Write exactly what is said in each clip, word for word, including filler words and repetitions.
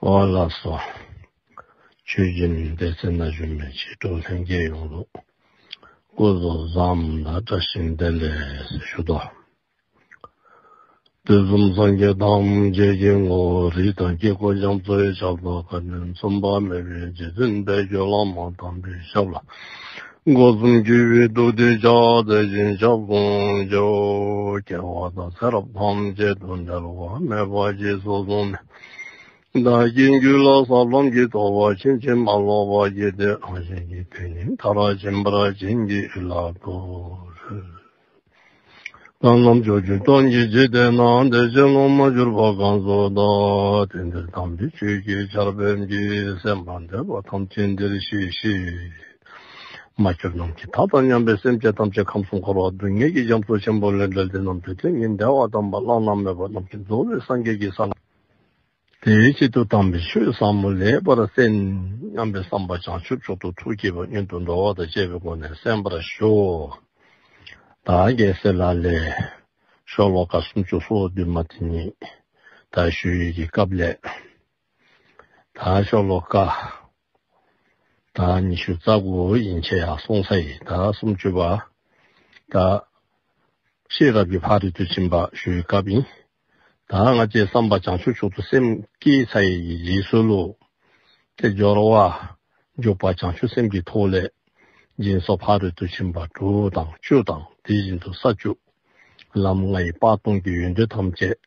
ཨོ་ལགས་སོ། ཆོས་སྦྱིན་སྡེ་ཚན་ནང་བཞུགས་མི་མཆེད་གྲོགས་ལྷན་རྒྱས་ཡོངས་ལུ་སྐུ་གཟུགས་བཟང་དང་བཀྲ་ཤིས་བདེ་ལེགས་ཞུ་དོ། དུས་གསུམ་སངས་རྒྱས་ཐམས་ཅད་ཀྱི་ངོ་བོ་རིགས་དང་དཀྱིལ་འཁོར་རྒྱ་མཚོའི་ཁྱབ་བདག་བཀའ་དྲིན་མཚུངས་པ་མེད་པའི་རྗེ་བཙུན་དཔལ་གྱི་བླ་མ་དམ་པའི་ཞབས་ལ་སྒོ་གསུམ་གུས་པས་བཏུད་དེ་ཕྱག་འཚལ་ཞིང་སྐྱབས་སུ་མཆིའོ། སྐྱེ་བ་དང་ཚེ་རབས་ཐམས་ཅད་དུ་འབྲལ་བ་མེད་པར་རྗེས་སུ་བཟུང་ནས། བདག་གི་རྒྱུད་ལ་ཟབ་ལམ་གྱི་རྟོགས་པ་ཕྱིན་ཅི་མ་ལོག་པར་སྐྱེས་ཏེ། རང་གཞན་གྱི་དོན་ཉིད་མཐར་ཕྱིན་པར་བྱིན་གྱིས་བརླབ་ཏུ་གསོལ། ད་རྣམ་ཅོ་ཅོ་སྟོན་གྱི་འཇིག་རྟེན་ན། བདེ་གཤེགས་སློབ་མར་གྱུར་པ་གང་སུ་དག། དེང་འདིར་དམ་པའི་ཆོས་ཀྱི་ཆར་འབེབས་ཀྱིས། སེམས་པ་འདོད་པ་ཐམས་ཅད་འདིར་གཤེགས་ཤིག། མ་གྱུར་ནམ་མཁའི་མཐའ་དང་མཉམ་པའི་སེམས་ཅན་ཐམས་ཅད་ཁམས་གསུམ་འཁོར་བ་སྡུག་བསྔལ་གྱི་རྒྱ་མཚོ་ཆེན་པོ་ལས་བསྒྲལ་ཏེ། ནམ་མཁའི་མཐའ་ནས་བདེ་བ་དམ་པ་བླ་ན་མེད་པ་ནམ་མཁའི་རྫོགས་པའི་སངས་རྒྱས་ཀྱི་ས་ལ། དེའི་ཆེད་དུ་དམ་པའི་ཆོས་ཟབ་མོ་ལེགས་པར་གསན་སྙམ་པའི་བསམ་པ་བྱང་ཆུབ་མཆོག་ཏུ་ཐུགས་བསྐྱེད་པ་སྔོན་དུ་འགྲོ་བ་དང་བཅས་པའི་སྒོ་ནས་གསན་པར་ཞུ། ད་རྒྱལ་སྲས་ལག་ལེན་ཤོ་ལོ་ཀ་སུམ་ཅུ་སོ་བདུན་མ་དེ་ཉིད་ད་ཞུ་ཡི་གི་སྐབས་ལས། ད་ཤོ་ལོ་ཀ་ད་ཉི་ཤུ་རྩ་དགུ་ཡན་ཆད་ཡར་སོང་ཚར་ཡི། ད་སུམ་ཅུ་པ་ད་ཤེས་རབ་ཀྱི་ཕ་རོལ་ཏུ་ཕྱིན་པ་ཞུ་བའི་སྐབས་ཨིན། ད་ང་བཅས་བསམ་པ་བྱང་ཆུབ་མཆོག་ཏུ་སེམས་བསྐྱེད་ཚར་ཡི་གི་རྗེས་སུ་ལུ་ཏེ་སྦྱོར་བ་འཇུག་པ་བྱང་ཆུབ་སེམས་ཀྱི་ཐོག་ལས་སྦྱིན་སོགས་ཕ་རོལ་ཏུ་ཕྱིན་པ་དྲུག་དང་བཅུ་དང་དེ་བཞིན་དུ་ས་བཅུ་ལམ་ལྔ་ཡི་བར་སྟོང་གི་ཡོན་ཏན་ཐམས་ཅད་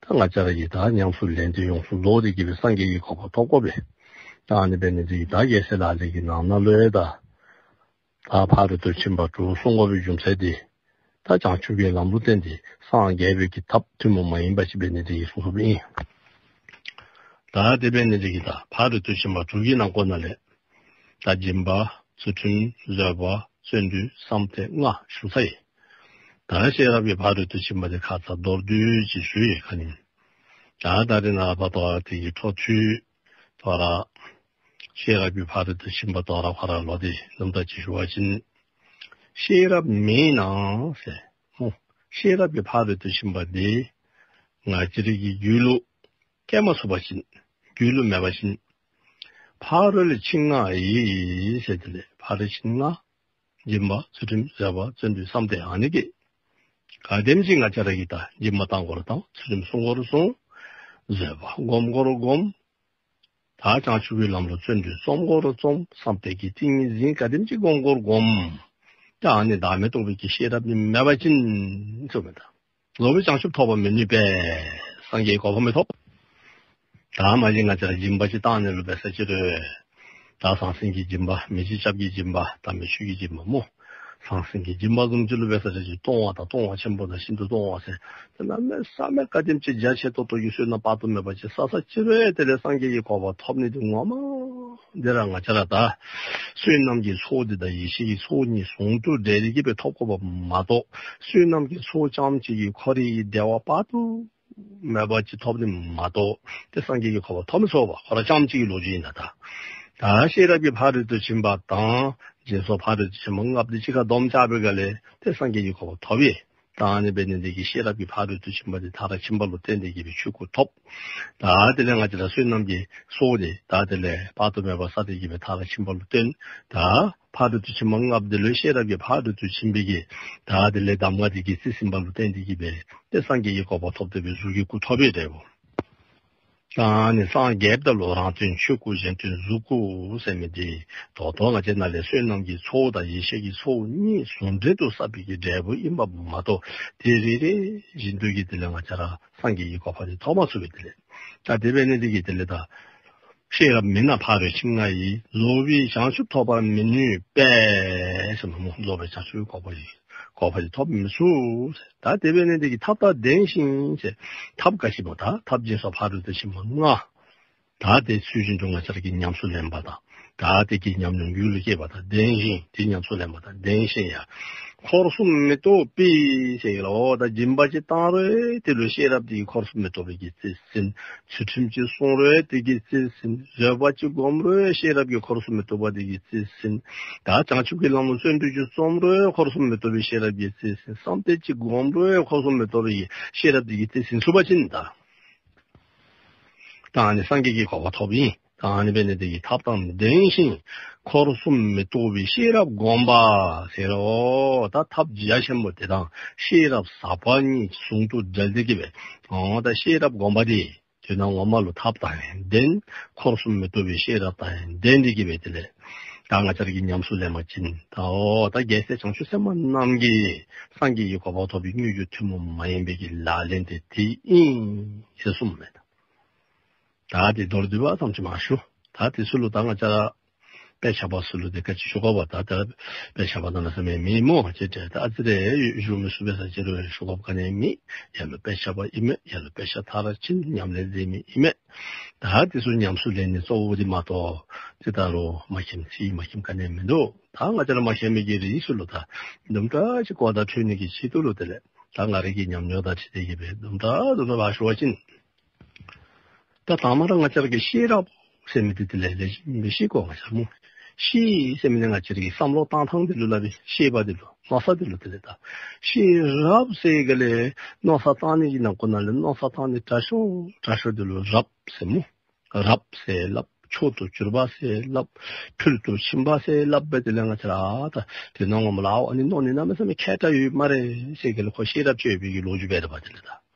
ད་ང་བཅས་ར་གིས་ད་ཉམས་སུ་ལེན་ཏེ་ཡོངས་སུ་རྫོགས་ཏེ་གི་སྦེ་སངས་རྒྱས་ཀྱི་གོ་འཕང་ཐོབ་དགོ་པས། ད་ཨ་ནི་འབད་ནི་འདི་གིས་ད་རྒྱལ་སྲས་ལག་ལེན་གྱི་ནང་ན་ལུ་ཡང་ད་ད་ཕ་རོལ་ཏུ་ཕྱིན་པ་དྲུག་གསུང་དགོ་པའི་རྒྱུ་མཚན་འདི་ད་བྱང་ཆུབ་ཀྱི་ལམ་ལུ་བརྟེན་ཏེ་སངས་རྒྱས་པའི་གི་ཐབས་ཐུན་མོང་མ་ཡིན་པ་ཅིག་འབད་ནི་འདི་གིས་གསུངས་གསུངསམ་ཨིན། ད་དེ་འབད་ནི་འདི་གིས་ད་ཕ་རོལ་ཏུ་ཕྱིན་པ་དྲུག་གི་ནང་འཁོད་ནང་ལས་ད་སྦྱིན་པ་ཚུལ་ཁྲིམས་བཟོད་པ་བརྩོན་འགྲུས་བསམ་གཏན་ལྔ་ཞུ་ཚར་ཡི། ད་ཤེས་རབ་ཀྱི་ཕ་རོལ་ཏུ་ཕྱིན་པ་དེ་ཁ་ཙ་མདོར་བསྡུས་ཅིག་ཞུ་ཡི། ཁ་ཉིནམ་ད་ད་རེས་ནངས་པ་ད་དེ་གི་འཕྲོ་མཐུད་དོ་ར་ཤེས་རབ་ཀྱི་ཕ་རོལ་ཏུ་ཕྱིན་པ་དོ་ར་ཁོ་ར་ལོག་སྟེ་ལུང་བསྟན་ཅིག་ཞུ་བ་ཅིན། ཤེས་རབ་མེད་ན་ཟེར་སྨོ། ཤེས་རབ་ཀྱི་ཕ་རོལ་ཏུ་ཕྱིན་པ་དེ་ང་བཅས་རའི་གི་རྒྱུད་ལུ་སྐྱེ་མ་ཚུགས་པ་ཅིན་རྒྱུད་ལུ་མེད་པ་ཅིན་ཕ་རོལ་ཕྱིན་ལྔ་ཡི་ཟེར་དེ་ལས་ཕ་རོལ་ཕྱིན་ལྔ་སྦྱིན་པ་ཚུལ་ཁྲིམས་བཟོད་པ་བརྩོན་འགྲུས་བསམ་གཏན་ཨ་ནི་གི་ག་དེམ་ཅིག་ང་བཅས་ར་གིས་ད་སྦྱིན་པ་གཏང་དགོ་རུང་གཏང་ཚུལ་ཁྲིམས་སྲུང་དགོ་རུང་སྲུང་བཟོད་པ་སྒོམ་དགོ་རུང་སྒོམ་ད་བྱང་ཆུབ་ཀྱི་ལམ་ལུ་བརྩོན་འགྲུས་རྩོམ་དགོ་རུང་རྩོམ་བསམ་གཏན་གྱི་ཏིང་ངེ་འཛིན་ག་དེམ་ཅིག་སྒོམ་དགོ་རུང་སྒོམ། ད་ཨ་ནི་བདག་མེད་རྟོགས་པའི་གི་ཤེས་རབ་ནི་མེད་པ་ཅིན་ཚུ་མེད་ད། རྫོགས་པའི་བྱང་ཆུབ་ཐོབ་པ་མི་ནུས་པས། སངས་རྒྱས་གོ་འཕང་མི་ཐོབ། ད་མ་གཞི་ང་བཅས་ར་སྦྱིན་པ་ཅིག་གཏང་ནི་ལུ་འབད་ས་ཅིག་རུང་ད་ཟང་ཟིང་གི་སྦྱིན་པ་མི་འཇིགས་སྐྱབས་ཀྱི་སྦྱིན་པ་དམ་པའི་ཆོས་ཀྱི་སྦྱིན་པ་སྨོ། ཟང་ཟིང་གི་སྦྱིན་པ་བཟུམ་ཅིག་ལུ་འབད་ས་ཅིག་རུང་གཏོང་བ་དང་གཏོང་བ་ཆེན་པོ་དང་ཤིན་ཏུ་གཏོང་བ་ཟེར་ཏེ་གནམ་མེད་ས་མེད་ག་དེམ་ཅིག་རྒྱ་ཆེ་ཏོག་ཏོ་གི་བསོད་ནམས་དཔག་ཏུ་མེད་པ་ཅིག་བསགས་ས་ཅིག་རུང་དེ་ལས་སངས་རྒྱས་ཀྱི་གོ་འཕང་ཐོབ་ནི་འདི་ངོ་མ་འདི་ར་ང་བཅས་ར་ད་བསོད་ནམས་ཀྱི་ཚོགས་འདི་དང་ཡེ་ཤེས་ཀྱི་ཚོགས་གཉིས་ཟུང་དུ་འབྲེལ་ཏེ་གི་སྦེ་ཐོབ་དགོཔ་མ་གཏོགས་བསོད་ནམས་ཀྱི་ཚོགས་རྐྱངམ་གཅིག་གིས་འཁོར་བའི་བདེ་བ་དཔག་ཏུ་མེད་པ་ཅིག་ཐོབ་ནི་མ་གཏོགས་ཏེ་སངས་རྒྱས་ཀྱི་གོ་འཕང་ཐོབ་མི་ཚུགས་པས། ཁོ་ར་རྐྱངམ་གཅིག་གི་ལོ་རྒྱུས་ཨིན་ན་ད། ད་ཤེས་རབ་ཀྱི་ཕ་རོལ་ཏུ་ཕྱིན་པ་དང་སྦྱིན་སོགས་ཕ་རོལ་ཏུ་ཕྱིན་པ་ལྔ་པོ་དེ་གཅིག་ཁར་བསྡོམས་རྐྱབ་པའི་སྒང་ལས་ཏེ་སངས་རྒྱས་ཀྱི་གོ་འཕང་ཐོབ་ཡི། ད་ཨ་ནི་འབད་ནི་འདི་གིས་ཤེས་རབ་ཀྱི་ཕ་རོལ་ཏུ་ཕྱིན་པ་དེ་མཐར་ཕྱིན་པ་ལུ་བརྟེན་ཏེ་གི་སྦེ་ཆོས་སྐུ་ཐོབ། ད་དེ་ལས་ང་བཅས་ར་བསོད་ནམས་ཀྱི་ཚོགས་དེ་ད་དེ་ལས་དཔག་ཏུ་མེད་པ་བསགས་ཏེ་གི་སྦེ་མཐར་ཕྱིན་པ་ལུ་བརྟེན་ད་ཕ་རོལ་ཏུ་ཕྱིན་པ་ལྔ་པོ་དེ་ལུ་ཤེས་རབ་ཀྱི་ཕ་རོལ་ཏུ་ཕྱིན་པའི་གི་ད་དེ་ལས་གདམས་ངག་དེ་གིས་རྩིས་ཟིན་པ་ལུ་བརྟེན་ཏེ་གི་སྦེ་ཏེ་སངས་རྒྱས་ཀྱི་གོ་འཕང་ཐོབ་སྟེ་སྦེ་གཟུགས་ཀྱི་སྐུ་ཐོབ་པའི་འབྲས་བུ། ད་ཨ་ནི་སངས་རྒྱསཔ་ད་ལུ་རང་དོན་ཆོས་སྐུ་གཞན་དོན་གཟུགས་སྐུ་ཟེར་མི་འདི་ད་ལྟོ་ང་བཅས་ནང་ལས་བསོད་ནམས་ཀྱི་ཚོགས་དང་ཡེ་ཤེས་ཀྱི་ཚོགས་གཉིས་ཟུང་འབྲེལ་དུ་བསགས་པའི་གི་འབྲས་བུ་ཨིན་པ་མ་གཏོགས་དེ་རེ་རེ་བཞིན་དུ་གི་དེ་ལས་ང་བཅས་ར་སངས་རྒྱས་ཀྱི་གོ་འཕང་དེ་ཐོབ་མ་ཚུགས་པས། དེ་ལས་ད་དེ་འབད་ནི་འདི་གིས་དེ་ལས་ད་ཤེས་རབ་མེད་ན་ཕ་རོལ་ཕྱིན་ལྔ་ཡི། རྫོགས་པའི་བྱང་ཆུབ་ཐོབ་པར་མི་ནུས་པས་ཟེར་མས་སྨོ། རྫོགས་པའི་བྱང་ཆུབ་གོ་འཕང་ཡི་གོ་འཕང་ཡི་ཐོབ་མི་ཚུགས་ཟེར། ད་དེ་འབད་ནི་འདི་གིས་ཐབས་དང་ལྡན་ཞིང་ཟེར། ཐབས་ག་ཅི་སྨོ། ད་ཐབས་སྦྱིན་སོགས་ཕ་རོལ་ཏུ་ཕྱིན་པ་ལྔ། ད་དེ་ཚུལ་བཞིན་དུ་ང་བཅས་ར་གིས་ཉམས་སུ་ལེན་པ་དང་། ད་དེ་གི་ཉམས་མྱོང་རྒྱུད་ལུ་སྐྱེས་པ་དང་ལྡན་ཞིང་། དེ་ཉམས་སུ་ལེན་པ་དང་ལྡན་ཞིང་ཡང་འཁོར་གསུམ་མི་རྟོག་པའི་ཟེར་ཡི་ལོ། ད་སྦྱིན་པ་ཅིག་བཏང་རུང་དེ་ལུ་ཤེས་རབ་དེ་གིས་འཁོར་གསུམ་མི་རྟོག་པའི་གི་རྩིས་ཟིན། ཚུལ་ཁྲིམས་ཅིག་བསྲུང་རུང་དེ་གིས་རྩིས་ཟིན། བཟོད་པ་ཅིག་སྒོམ་རུང་ཤེས་རབ་ཀྱིས་འཁོར་གསུམ་མི་རྟོག་པ་དེ་གིས་རྩིས་ཟིན། ད་བྱང་ཆུབ་ཀྱི་ལམ་ལུ་བརྩོན་འགྲུས་ཅིག་རྩོམ་རུང་འཁོར་གསུམ་མི་རྟོག་པའི་ཤེས་རབ་ཀྱིས་རྩིས་ཟིན། བསམ་གཏན་ཅིག་སྒོམ་རུང་འཁོར་གསུམ་མི་རྟོག་པའི་ཤེས་རབ་དེ་གིས་རྩིས་ཟིན་ཚུགས་པ་ཅིན་ད། ད་ཨ་ནི་སངས་རྒྱས་ཀྱི་གོ་འཕང་ཐོབ་ཨིན། ད་ཨ་ནི་འབད་ནི་དེ་གིས་ཐབས་དང་ལྡན་ཞིང་འཁོར་གསུམ་མི་རྟོག་པའི་ཤེས་རབ་བསྒོམ་པ་ཟེར་རོ། ད་ཐབས་རྒྱ་ཆེན་པོ་དེ་དང་ཤེས་རབ་ཟབ་པ་གཉིས་ཟུང་དུ་འབྲེལ་ཏེ་གི་སྦེ། འོ་ད་ཤེས་རབ་བསྒོམ་པ་དེ་དོན་ངོ་མ་ལུ་ཐབས་དང་ལྡན། འཁོར་གསུམ་མི་རྟོག་པའི་ཤེས་རབ་དང་ལྡན་ཏེ་གི་སྦེ་དེ་ལས་ད་ང་བཅས་ར་གིས་ཉམས་སུ་ལེན་པ་ཅིན་ད་འོ་ད་རྒྱལ་སྲས་བྱང་ཆུབ་སེམས་དཔའ་རྣམས་ཀྱིས་སངས་རྒྱས་ཀྱི་གོ་འཕང་ཐོབ་པའི་དངོས་རྒྱུ་ཐུན་མོང་མ་ཡིན་པའི་གི་ལག་ལེན་དེ་དེ་ཨིན་ཟེར་གསུངསམ་མས། ད་དེ་མདོར་བསྡུས་པ་ཙམ་ཅིག་མར་ཞུ། ད་དེ་ཚུ་ལུ་ད་ང་བཅས་ར་དཔེ་ཆ་པ་ཚུ་ལུ་དེ་ག་ཅི་ཞུ་དགོ་པས། ད་ད་དཔེ་ཆ་པ་ད་གནམ་མེད་ས་མེད་མེད་སྨོ། ཅིག་ད་ཨ་ཙི་རེ་ཞུ་མི་ཚུགས་པས་ཟེར་ཅི་རུང་ཞུ་དགོཔ་ག་ནི་ཡང་མེད། ཡ་ལུ་དཔེ་ཆ་པ་ཨིན་མས། ཡ་ལུ་དཔེ་ཆ་མཐར་ཕྱིན་ཉམས་ལེན་མཛད་མི་ཨིན་མས། ད་དེ་ཚུ་ཉམས་སུ་ལེན་ནི་གཙོ་བོ་དེ་མ་གཏོགས་ཅིག་ད་རུང་མ་མཁྱེནམ་ཚིག་མ་མཁྱེནམ་ག་ནི་ཡང་མིན་འདུག། ད་ང་བཅས་ར་མ་མཁྱེན་མི་གི་རིགས་ཚུ་ལུ་ད་དུམ་གྲ་ཅིག་གོ་བརྡ་འཕྲོད་ནི་གི་ཆེད་དུ་ལུ་དེ་ལས་ད་ང་རའི་གི་ཉམས་མྱོང་དང་འཁྲིལ་ཏེ་གི་སྦེ་དུམ་གྲ་དུམ་གྲ་ཕར་ཞུ་བ་ཅིན། ད་དང་པ་ར་ང་བཅས་ར་གི་ཤེས་རབ་ཟེར་མི་དེ་དེ་ལས་ལེགས་ཤོམ་སྦེ་ཤེས་དགོ། ང་བཅས་ར་སྨོ། ཤེས་ཟེར་མི་དེ་ང་བཅས་ར་གི་བསམ་བློ་བཏང་ཐངས་དེ་ལུ་སླབ་པས། ཤེས་པ་དེ་ལུ་མནོ་ས་དེ་ལུ་དེ་ལས་ད་ཤེས་རབ་ཟེར་ག་ལས་མནོ་བསམ་བཏང་ནི་གི་ནང་ཁོ་ན་ལས་མནོ་བསམ་བཏང་ནི་དྲག་ཤོས་དྲག་ཤོས་དེ་ལུ་རབ་ཟེར་སྨོ། རབ་ཟེར་སླབ། མཆོག་ཏུ་གྱུར་པ་ཟེར་སླབ། ཕུལ་དུ་ཕྱིན་པ་ཟེར་སླབ་སྦེ་དེ་ལས་ང་བཅས་ར་ད་དེ་ནང་ངོ་མ་ལུ་ཨ་ནི་མནོ་ནི་གནམ་མེད་ས་མེད་མཁས་དྲགས་ཡོད་སྨ་རེ་ཟེར་ག་ལས་ཁོ་ཤེས་རབ་ཅིག་ཡོད་པའི་གི་ལོ་རྒྱུས་འབད་དོ་བ་དེ་ལས་ད།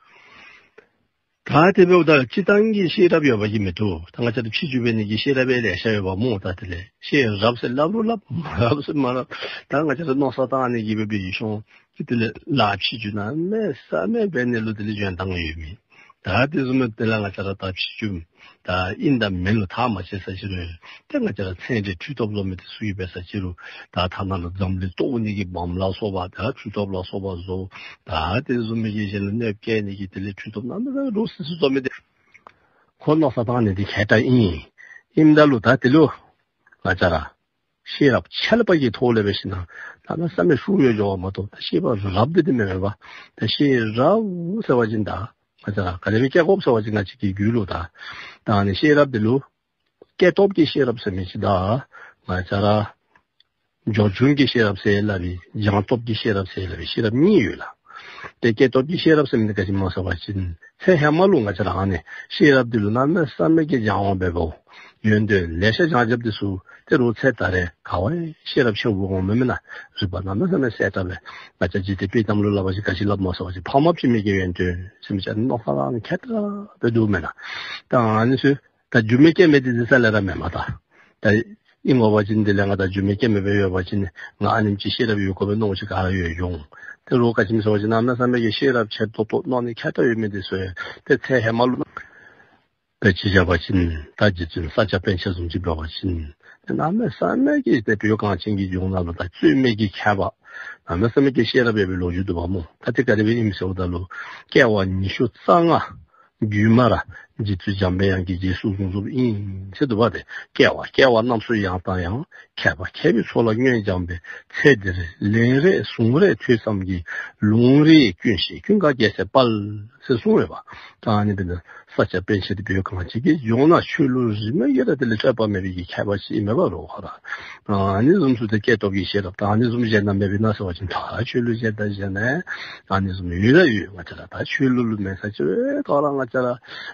ད་དེ་འབདཝ་ད་སྤྱིར་བཏང་གི་ཤེས་རབ་ཡོད་པ་གིས་མི་བཏུབ། ད་ང་བཅས་ར་ཕྱི་འགྱུར་འབད་ནི་གི་ཤེས་རབ་ཡང་ལེ་ཤ་ཡོདཔ་སྨོ། ད་དེ་ལས་ཤེས་རབ་ཟེར་སླབ་རུང་སླབ། མ་རབ་ཟེར་མ་རབ། ད་ང་བཅས་ར་མནོ་བསམ་བཏང་ནི་གི་འབད་བའི་གཞུང་དེ་ལས་ལཱ་ཕྱི་འགྱུར་གནམ་མེད་ས་མེད་འབད་ནི་ལུ་དེ་ལས་འཇོན་ཐང་ཡོད་མི། ད་དེ་བཟུམ་མའི་དེ་ལས་ང་བཅས་ར་ད་ཕྱི་འགྱུར་ད་ཨིན་དང་མེན་ལུ་ཐག་མ་ཆོད་ས་ཅིག་རུང་ཏེ་ང་བཅས་ར་ཚན་རིག་འཕྲུལ་སྟོབས་ལོ་མི་དེ་ཚུ་གིས་འབད་ས་ཅིག་རུང་ད་ཐ་ན་ལུ་འཛམ་གླིང་བཏོག་ནི་གི་བམ་ལ་སོགས་པ་ད་འཕྲུལ་སྟོབས་ལ་སོགས་པ་བཟོ། ད་དེ་བཟུམ་མའི་གི་གཞན་ལུ་གནོདཔ་བཀལ་ནི་གི་དེ་ལས་འཕྲུལ་སྟོབས་གནམ་མེད་ས་མེད་ལོག་སི་སི་བཟོ་མི་དེ་ཁོ་མནོ་བསམ་བཏང་ནི་དེ་མཁས་དྲགས་ཨིན། ཨིནམ་ད་ལུ་ད་དེ་ལུ་ང་བཅས་ར་ཤེས་རབ་ཆེ་ལ་བ་གི་ཐོག་ལས་འབད་ཞིན་ན་གནམ་མེད་ས་མེད་ཤུགས་ཡོད་འགྱོཝ་མ་གཏོགས་ད་ཤེས་པ་རབ་དེ་དེ་མེན་མས་པ། ད་ཤེས་རབ་ཟེར་བ་ཅིན་ད་ང་བཅས་ར་ག་དེ་སྦེ་བསྐྱེད་དགོཔ་ཟེར་བ་ཅིན་ང་བཅས་ཀྱི་རྒྱུད་ལུ་ད་ད་ཨ་ནི་ཤེས་རབ་དེ་ལུ་སྐྱེས་སྟོབས་ཀྱི་ཤེས་རབ་ཟེར་མི་ཅིག་དང་ང་བཅས་ར་སྦྱོར་བྱུང་གི་ཤེས་རབ་ཟེར་སླབ་པའི་སྦྱངས་སྟོབས་ཀྱི་ཤེས་རབ་ཟེར་སླབ་པའི་ཤེས་རབ་གཉིས་ཡོད་ལགས། ཏེ་སྐྱེས་སྟོབས་ཀྱི་ཤེས་རབ་ཟེར་མི་དེ་ག་ཅི་སྨོ་ཟེར་བ་ཅིན་ཚེ་ཧེ་མ་ལུ་ང་བཅས་ར་ཨ་ནི་ཤེས་རབ་དེ་ལུ་གནམ་མེད་ས་མེད་ཀྱི་སྦྱང་བ་འབདཝ་ད་ཡོན་ཏན་ལེ་ཤ་སྦྱང་རྐྱབ་དེ་ཚུ་ཏེ་རུང་ཚེ་ད་རེས་ག་བ་ཡང་ཤེས་རབ་ཆེ་བ་འོང་མི་མེན་ན། རིག་པ་གནམ་མེད་ས་མེད་གསལ་དྲགས་སྦེ་ང་བཅས་འཇིག་རྟེན་དཔྱེ་གཏམ་ལུ་སླབ་པ་ཅིན་ག་ཅི་སླབ་སྨོ་ཟེར་བ་ཅིན་ཕ་མ་བྱིན་མི་གི་ཡོན་ཏན་ཟེར་མི་ཅིག་མནོ་བསམ་བཏང་ནི་མཁས་དྲགས་སྦེ་འདུག་མེན་ན། ད་ཨ་ནི་ཚུ་ད་རྒྱུ་མེད་རྐྱེན་མེད་དེ་འཛིན་ས་ལས་ར་མེན་མས། ད་ད་ཨིན་དགོ་པ་ཅིན་དེ་ལས་ང་ད་རྒྱུ་མེད་རྐྱེན་མེད་སྦེ་ཡོད་པ་ཅིན་ང་ཨ་ནེམ་ཅིག་ཤེས་རབ་ཡོད་དགོ་པས་མནོ་ཅིག་ག་ར་ཡོད་འོང་། ཏེ་རུང་ག་ཅི་སྨོ་ཟེར་བ་ཅིན་གནམ་མེད་ས་མེད་ཀྱི་ཤེས་རབ་ཆེ་ཏོག་ཏོ་མནོ་ནི་མཁས་དྲགས་ཡོད་མི་དེ་ཚུ་ཡང་ཏེ་ཚེ་ཧེ་མ་ལུ་དཔེ་ཅིག་བཞག་པ་ཅིན་ད་རྗེ་བཙུན་ས་སྐྱ་པཎ་ཆེན་བཟུམ་ཅིག་འབད་བ་ཅིན་ཏེ་གནམ་མེད་ས་མེད་ཀྱི་ཏེ་བོད་གངས་ཅན་གྱི་ལྗོངས་ནང་ལུ་ད་རྩོད་མེད་ཀྱི་མཁས་པ་གནམ་མེད་ས་མེད་ཀྱི་ཤེས་རབ་ཡོད་པའི་ལོ་རྒྱུས་འདུག་པ་སྨོ། ད་དེ་ག་དེ་སྦེ་ཨིནམ་ཟེརཝ་ད་ལུ་སྐྱེ་བ་ཉི་ཤུ་རྩ་ལྔ་རྒྱུད་མ་ར་རྗེ་བཙུན་འཇམ་པའི་དབྱངས་ཀྱིས་རྗེས་སུ་བཟུང་བཟུངམ་ཨིན་ཟེར་འདུག་པ། ཏེ་སྐྱེ་བ་སྐྱེ་བ་རྣམས་སུ་ཡང་དང་ཡང་། མཁས་པ་མཁས་པའི་ཚོགས་ལ་སྔོན་སྦྱངས་པའི། ཚེ་འདིར་ལན་རེ་ཟུང་རེ་ཐོས་ཙམ་གྱིས། ལུང་རིགས་ཀུན་ཤེས་ཀུན་དགའ་རྒྱལ་སྲས་དཔལ། ཟེར་གསུངས་ཡོདཔ། ད་ཨ་ནི་འབདཝ་ད་ས་སྐྱ་པཎ་ཆེན་དེ་བོད་གངས་ཅན་གྱི་ལྗོངས་ནང་ཆོས་ལུགས་རིས་མེད་ཀྱི་ར་དེ་ལས་རྩོད་པ་མེད་པའི་གི་མཁས་པ་ཅིག་ཨིན་མས་པ་རོགས་ཁོ་ར། ཨ་ནི་བཟུམ་ཚུ་ཏེ་སྐྱེས་སྟོབས་ཀྱི་ཤེས་རབ་ད་ཨ་ནི་བཟུམ་གཞན་ན་མེད་པས་ན་ཟེར་བ་ཅིན་ད་ཆོས་ལུགས་གཞན་དང་གཞན་ན་ཨ་ནི་བཟུམ་ཡོད་ར་ཡོད། ང་བཅས་ར་ད་ཆོས་ལུགས་ལུ་མེན་ས་ཅིག་ར་ག་ར་ང་བཅས་ར་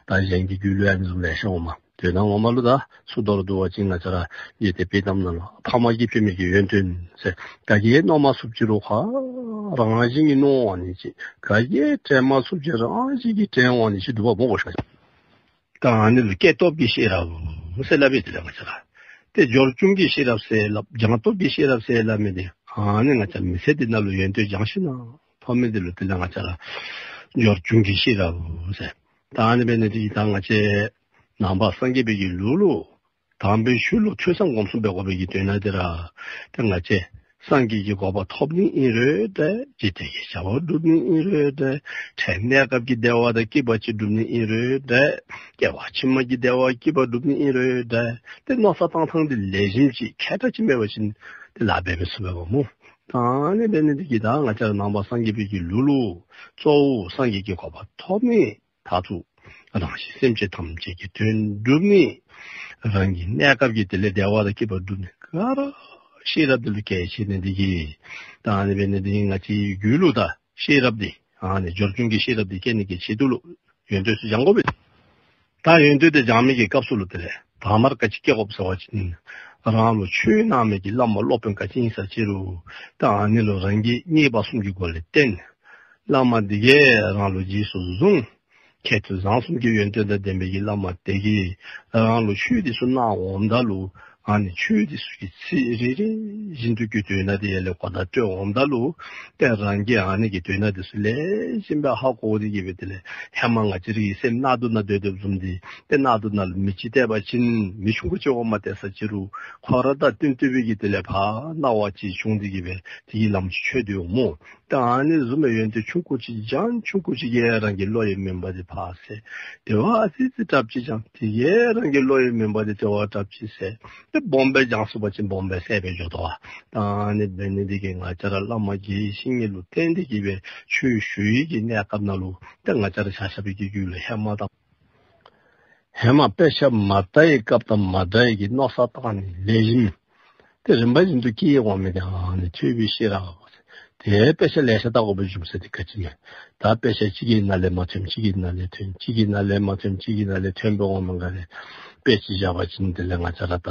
ད་གཞན་གྱི་རྒྱུད་ལུ་ཨ་ནི་བཟུམ་ལེ་ཤ་འོངམ་མས། དོན་ངོ་མ་ལུ་ད་ཚུར་མདོར་བསྡུ་བ་ཅིན་ང་བཅས་ར་ཡོད་དེ་དཔྱེ་གཏམ་ནང་ལུ་ཕ་མ་གིས་བྱིན་མི་གི་ཡོན་ཏན་ཟེར་ག་གིས་མནོ་མ་ཚུགསཔ་ཅིག་རུང་ག་རང་བཞིན་གྱིས་མནོ་འོང་ནི་ཅིག། ག་གིས་དྲན་མ་ཚུགསཔ་ཅིག་རང་བཞིན་གྱིས་དྲན་འོང་ནི་ཅིག་འདུག་པ་སྨོ་གོ་ཤ། ད་ཨ་ནི་ལུ་སྐྱེས་སྟོབས་ཀྱི་ཤེས་རབ་ཟེར་སླབ་པས། དེ་ལས་ང་བཅས་ར་ཏེ་སྦྱོར་བྱུང་གི་ཤེས་རབ་ཟེར་སླབ། སྦྱངས་སྟོབས་ཀྱི་ཤེས་རབ་ཟེར་སླབ་མི་དེ་ཨ་ནི་ང་བཅས་མི་ཚེ་འདི་ནང་ལུ་ཡོན་ཏན་སྦྱང་ཞིན་ན་ཐོབ་མི་དེ་ལུ་དེ་ལས་ང་བཅས་ར་སྦྱོར་བྱུང་གི་ཤེས་རབ་ཟེར། ད་ཨ་ནི་འབད་ནི་དེ་གིས་ད་ང་བཅས་ནང་པ་སངས་རྒྱས་པའི་གི་ལུགས་ལུ་དམ་པའི་ཆོས་ལུ་ཐོས་བསམ་སྒོམ་གསུམ་འབད་དགོ་པའི་གི་དོན་དག་དེ་ར་ཏེ་ང་བཅས་སངས་རྒྱས་ཀྱི་གོ་འཕང་ཐོབ་ནི་ཨིན་རུང་འདྲ། འཇིག་རྟེན་གྱི་བྱ་བ་སྒྲུབ་ནི་ཨིན་རུང་འདྲ། འཕྲལ་གནས་སྐབས་ཀྱི་བདེ་བ་དང་སྐྱིད་པ་ཅིག་སྒྲུབ་ནི་ཨིན་རུང་འདྲ། སྐྱེ་བ་ཕྱི་མ་གི་བདེ་བ་སྐྱིད་པ་སྒྲུབ་ནི་ཨིན་རུང་འདྲ། ཏེ་མནོ་བསམ་བཏང་ཐངས་དེ་ལེགས་ཤོམ་ཅིག་མཁས་དྲགས་ཅིག་མེད་པ་ཅིན་ཏེ་ལཱ་འབད་མི་ཚུགས་པས་པ་སྨོ། ད་ཨ་ནི་འབད་ནི་དེ་གིས་ད་ང་བཅས་ར་ནང་པ་སངས་རྒྱས་པའི་གི་ལུགས་ལུ་གཙོ་བོ་སངས་རྒྱས་ཀྱི་གོ་འཕང་ཐོབ་ནི། མཐར་ཐུག་རང་གཞན་སེམས་ཅན་ཐམས་ཅད་ཀྱི་དོན་སྒྲུབ་ནི། རང་གི་གནས་སྐབས་ཀྱི་དེ་ལས་བདེ་བ་དང་སྐྱིད་པ་སྒྲུབ་ནི་ག་ར་ཤེས་རབ་དེ་ལུ་གལ་ཆེ་ནི་དེ་གིས། ད་ཨ་ནི་འབད་ནི་དེ་གིས་ང་བཅས་རྒྱུད་ལུ་ད་ཤེས་རབ་དེ་ཨ་ནི་སྦྱོར་བྱུང་གི་ཤེས་རབ་དེ་སྐྱེ་ནི་གི་ཆེད་དུ་ལུ་ཡོན་ཏན་ཚུ་སྦྱང་དགོ་པས། ད་ཡོན་ཏན་དེ་སྦྱང་མི་གི་སྐབས་སུ་ལུ་དེ་ལས་དང་པ་ར་ག་ཅི་སྐྱེ་དགོཔ་ཟེར་བ་ཅིན་རང་ལུ་ཆོས་གནང་མི་གི་བླ་མ་སློབ་དཔོན་ག་ཅི་ཨིན་ས་ཅི་རུང་ད་ཨ་ནི་ལུ་རང་གིས་མཉེས་པ་གསུམ་གྱི་སྒོ་ལས་བསྟེན། བླ་མ་འདི་གིས་རང་ལུ་རྗེས་སུ་བཟུང་། མཁས་བཙུན་བཟང་གསུམ་གྱི་ཡོན་ཏན་དང་ལྡན་པའི་གི་བླ་མ་དེ་གིས་རང་ལུ་ཆོས་འདི་ཚུ་གནང་འོངམ་ད་ལུ་ཨ་ནི་ཆོས་འདི་ཚུ་གི་ཚིག་རེ་རེ་བཞིན་དུ་གི་དོན་དག་དེ་ཡར་ལས་གོ་བརྡ་སྤྲོད་འོངམ་ད་ལུ་ཏེ་རང་གིས་ཨ་ནི་གི་དོན་དག་དེ་ཚུ་ལེགས་ཤོམ་སྦེ་ཧ་གོ་སྟེ་གི་སྦེ་དེ་ལས་ཧེ་མ་ང་བཅས་རའི་སེམས་གནག་དུང་ནང་སྡོད་སྡོདཔ་བཟུམ་འདི་ཏེ་གནག་དུང་ནང་ལུ་མེ་ཅིག་གཏད་པ་ཅིན་མེ་ཆུང་ཀུ་ཅིག་འོང་མ་གཏད་ས་ཅི་རུང་ཁོ་ར་དང་བསྟུན་བསྟུན་པའི་གི་དེ་ལས་ཕར་སྣང་བ་ཅིག་བྱུང་སྟེ་གི་སྦེ་དེ་གི་ལམ་ཅིག་ཆོད་དེ་འོང་སྨོ། ད་ཨ་ནི་བཟུམ་སྦེ་ཡོན་ཏན་ཆུང་ཀུ་ཅིག་སྦྱང་། ཆུང་ཀུ་ཅིག་གིས་རང་གི་བློ་ཡི་མུན་པ་འདི་ཕར་སེལ། དེ་བ་ཨ་ཙི་ཙི་དྲགཔ་ཅིག་སྦྱང་། དེ་གིས་རང་གི་བློ་ཡི་མུན་པ་འདི་དེ་བ་དྲགཔ་ཅིག་སེལ། ཏེ་སྦོམ་སྦེ་སྦྱང་ཚུགས་པ་ཅིན་སྦོམ་སྦེ་སེལ་སྦེ་འགྱོ་དོ་བ། ད་ཨ་ནི་འབད་ནི་འདི་གིས་ང་བཅས་ར་བླ་མ་དགེ་བའི་བཤེས་གཉེན་ལུ་བརྟེན་ཏེ་གི་སྦེ་ཆོས་ཞུ་ཡི་གི་གནས་སྐབས་ནང་ལུ་ཏེ་ང་བཅས་ར་ཆ་ཁྱབ་ཀྱི་རྒྱུད་ལུ་ཧེ་མ་དང་ཧེ་མ་དཔེ་ཆ་མ་ལྟ་བའི་སྐབས་དང་མ་འདྲ་བའི་གི་མནོ་བསམ་བཏང་ནི་ལེགས་ཤོམ། ཏེ་རིམ་པ་བཞིན་དུ་སྐྱེ་འོང་མི་དེ་ཨ་ནི་ཐོས་པའི་ཤེས་རབ། དེ་དཔེ་ཆ་ལེ་ཤ་ལྟ་དགོ་པའི་རྒྱུ་མཚན་དེ་ག་ཅི་སྨོ། ད་དཔེ་ཆ་གཅིག་གི་ནང་ལས་མ་ཐོན་གཅིག་གི་ནང་ལས་ཐོན། གཅིག་གི་ནང་ལས་མ་ཐོན་གཅིག་གི་ནང་ལས་ཐོན་པའི་འོང་མི་ག་ར་དཔེ་ཅིག་བཞག་པ་ཅིན་དེ་ལས་ང་བཅས་ར་ད་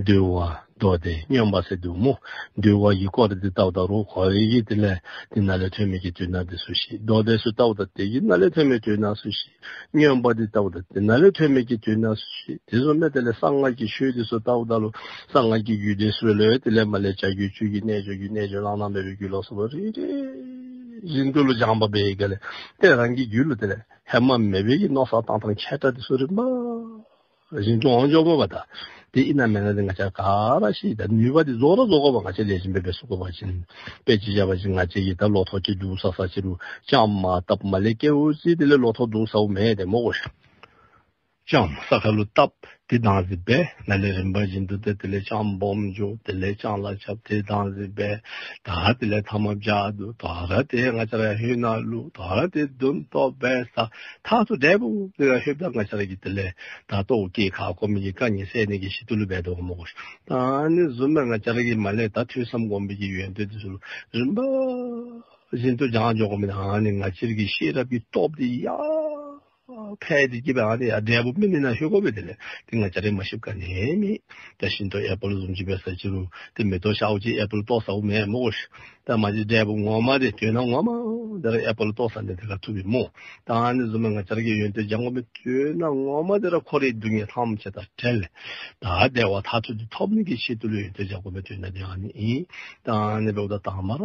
འདུལ་བ་མདོ་སྡེ་མངོན་པ་ཟེར་འདུག་སྨོ། འདུལ་བ་གི་སྐོར་འདི་ལྟཝ་ད་རུང་ཁོ་རའི་གི་དེ་ལས་དེ་ནང་ལས་ཐོན་མི་གི་དོན་དག་འདི་ཚུ་ཤེས། མདོ་སྡེ་ཚུ་ལྟཝ་ད་དེ་གི་ནང་ལས་ཐོན་མི་དོན་དག་ཚུ་ཤེས། མངོན་པ་འདི་ལྟཝ་ད་དེ་ནང་ལས་ཐོན་མི་གི་དོན་དག་ཚུ་ཤེས། དེ་བཟུམ་སྦེ་དེ་ལས་གསང་སྔགས་ཀྱི་ཆོས་འདི་ཚུ་ལྟཝ་ད་ལུ་གསང་སྔགས་ཀྱི་རྒྱུད་སྡེ་ཚུ་ལས་དེ་ལས་མར་ལས་བྱ་རྒྱུད་སྤྱོད་རྒྱུད་རྣལ་འབྱོར་རྒྱུད་རྣལ་འབྱོར་བླ་ན་མེད་པའི་རྒྱུད་ལ་སོགས་པ་རེ་རེ་བཞིན་དུ་ལུ་སྦྱངས་པ་འབད་བའི་སྒང་ལས་ཏེ་རང་གི་རྒྱུད་ལུ་དེ་ལས་ཧེ་མ་མེད་པའི་གི་མནོ་བསམ་བཏང་ཐངས་འཁྱལ་དྲགས་འདི་ཚུ་རིམ་པ་བཞིན་དུ་འོང་འགྱོཝ་མས་པ། ད་དེ་ཨིན་ན་མེན་ན་དེ་ང་བཅས་ག་ར་ཤེས། ད་ནུས་པ་འདི་རྫོགས་ར་རྫོགས་དགོ་པས། ང་བཅས་ལེགས་ཤོམ་སྦེ་འབད་ཚུགས་དགོ་པ་ཅིན། དཔེ་ཅིག་བཞག་པ་ཅིན་ང་བཅས་ཀྱིས་ད་ལོ་ཐོག་ཅིག་བསྡུ་ས་ས་ཅི་རུང་ལྕངམ་མ་བཏབ་མ་ལས་སྐྱེ་བ་ཅིན་དེ་ལས་ལོ་ཐོག་བསྡུ་ཚརཝ་མེད་དེ་སྨོ་གོ་ཤིག། ལྕངམ་ས་ཁ་ལུ་བཏབ། དེ་བདག་འཛིན་འབད། ནཱ་ལས་རིམ་པ་བཞིན་དུ་ཏེ་དེ་ལས་ལྕངམ་སྦོམ་འགྱོ། དེ་ལས་ལྕང་ལ་རྐྱབ། ཏེ་བདག་འཛིན་འབད། ད་དེ་ལས་ཐ་མ་བྱཱར་བསྡུ། ད་ར་ཏེ་ང་བཅས་ར་ཧོད་ནང་བླུག། ད་ར་ཏེ་བརྡུང་བཏོག་འབད་ས་མཐར་ཐུག་འབྲས་བུ་དེ་ར་ལྷོདཔ་ད་ང་བཅས་ར་གི་དེ་ལས་ད་ལྟོཝ་བཀྱེས་ཁ་སྐོམ་མི་གི་དཀའ་ངལ་སེལ་ནི་གི་ཆེད་དུ་ལུ་འབད་དོ་སྨོ་གོ་ཤིག། ད་ཨ་ནི་བཟུམ་སྦེ་ང་བཅས་ར་གིས་མར་ལས་ད་ཐོས་བསམ་སྒོམ་པའི་གི་ཡོན་ཏན་འདི་ཚུ་ལུ་རིམ་པ་བཞིན་དུ་སྦྱང་འགྱོ་དགོ་མི་ཨ་ནི་ང་བཅས་ར་གི་ཤེས་རབ་ཀྱི་སྟོབས་འདི་ཡར་འཕེལ་ཏེ་གི་སྦེ་ཨ་ནི་ཡར་འབྲས་བུ་སྨིན་ནི་ནང་ལྷོད་དགོ་པས། དེ་ལས་དེ་ང་བཅས་ར་མ་ཤེསཔ་ག་ནི་མེད། ད་ཤིང་ཏོག་ཨེ་པཱལ་བཟུམ་ཅིག་འབད་ས་ཅི་རུང་ཏེ་མེ་ཏོག་ཤརཝ་ཅིག་ཨེ་པཱལ་བཏོག་ཟཝ་མེན་སྨོ་གོ་ཤིག། ད་མ་གཞི་འབྲས་བུ་ངོ་མ་དེ་དོན་དག་ངོ་མ་དེ་ར་ཨེ་པཱལ་བཏོག་ས་ནི་དེ་ག་ཐུག་པས་སྨོ། ད་ཨ་ནི་བཟུམ་སྦེ་ང་བཅས་ར་གིས་ཡོན་ཏན་སྦྱང་དགོ་མི་དོན་དག་ངོ་མ་དེ་ར་འཁོར་བའི་སྡུག་བསྔལ་ཐམས་ཅད་དང་བྲལ། ད་བདེ་བ་མཐར་ཐུག་དེ་ཐོབ་ནི་གི་ཆེད་དུ་ལུ་ཡོན་ཏན་སྦྱང་དགོ་མི་དོན་དག་དེ་ཨ་ནི་ཨིན། ད་ཨ་ནི་འབདཝ་ད་དང་པ་ར་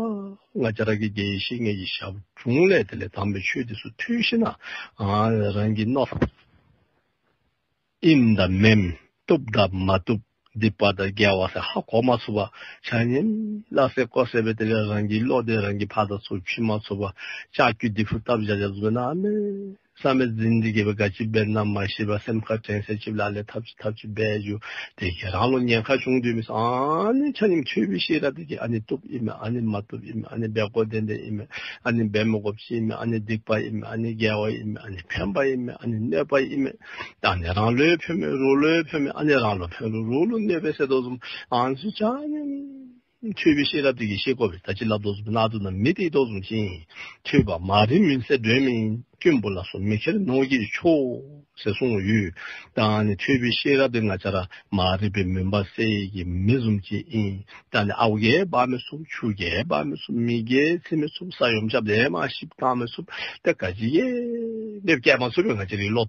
ང་བཅས་ར་གིས་དགེ་བའི་བཤེས་གཉེན་གྱི་ཞབས་དྲུང་ལས་དེ་ལས་དམ་པའི་ཆོས་འདི་ཚུ་ཐོས་ཞིནམ་ལས་ཨ་རང་གི་མནོ་བསམ་ཨིནམ་དང་མེནམ་བཏུབ་དང་མ་བཏུབ་སྡིག་པ་དང་དགེ་བ་ཟེར་ཧ་གོ་མ་ཚུགས་པར་ཆ་མཉམ་སླ་བསྲེ་ཀོ་བསྲེ་སྦེ་དེ་ལས་རང་གི་བློ་དེ་རང་གིས་ཕར་དང་ཚུར་ཕྱེ་མ་ཚུགས་པར་ལྕགས་ཀྱུ་ལྡིར་ཕུད་བཏབ་བཞག་བཞགཔ་བཟུམ་ཨ་ནི་གནམ་མེད་ས་མེད་འཛིང་སྟེ་གི་སྦེ་ག་ཅི་འབད་ན་མ་ཤེས་པར་སེམས་ཁར་དྲན་ཚད་ཅིག་ལ་ལས་ཐབས་ཅིག་ཐབས་ཅིག་འབད་འགྱོ། དེ་གིས་རང་ལུ་ཉེན་ཁ་བྱུང་དོ་མས། ཨ་ནི་ཆ་མཉམ་ཐོས་པའི་ཤེས་རབ་དེ་གིས་ཨ་ནི་བཏུབ་ཨིན་མས། ཨ་ནི་མ་བཏུབ་ཨིན་མས། ཨ་ནི་འབད་དགོཔ་དེ་དེ་ཨིན་མས། ཨ་ནི་འབད་མི་དགོཔ་ཅིག་ཨིན་མས། ཨ་ནི་སྡིག་པ་ཨིན་མས། ཨ་ནི་དགེ་བ་ཨིན་མས། ཨ་ནི་ཕན་པ་ཨིན་མས། ཨ་ནི་གནོད་པ་ཨིན་མས། ད་ཨ་ནི་རང་ལུ་ཕན་མས། རོགས་ལུ་ཕན་མས། ཨ་ནི་རང་ལུ་ཕན་རུང་རོགས་ལུ་གནོད་པས་ཟེར་དོ་བཟུམ་ཨ་ནི་ཚུ་ཆ་མཉམ་ཐོས་པའི་ཤེས་རབ་དེ་གིས་ཤེས་དགོ་པས། ད་ཅི་སླབ་དོ་བཟུམ་གནག་དུང་ནང་མེ་བཏེག་དོ་བཟུམ་ཅིག་ཨིན། ཐོས་པ་མ་རིག་མུན་སེལ་སྒྲོན་མེ་ཡིན། རྐུན་པོ་ལ་སོགས་མི་ཁྱེར་ནོར་གྱི་མཆོག་ཟེར་གསུངས་ཡོད། ད་ཨ་ནི་ཐོས་པའི་ཤེས་རབ་དེ་ང་བཅས་ར་མ་རིག་པའི་མུན་པ་སེལ་གྱི་མེ་བཟུམ་ཅིག་ཨིན། ད་ཨ་ནི་ཨརཝ་གིས་འབག་མི་ཚུགས། ཆུ་གིས་འབག་མི་ཚུགས། མེ་གིས་འཚིག་མི་ཚུགས། ས་ཡོམ་རྐྱབ་སྟེ་མར་ཤིཝ་བཏང་མི་ཚུགས། ཏེ་ག་ཅི་གིས་གནོདཔ་བཀལ་མ་ཚུགས་པས་ང་བཅས་རའི་བློ།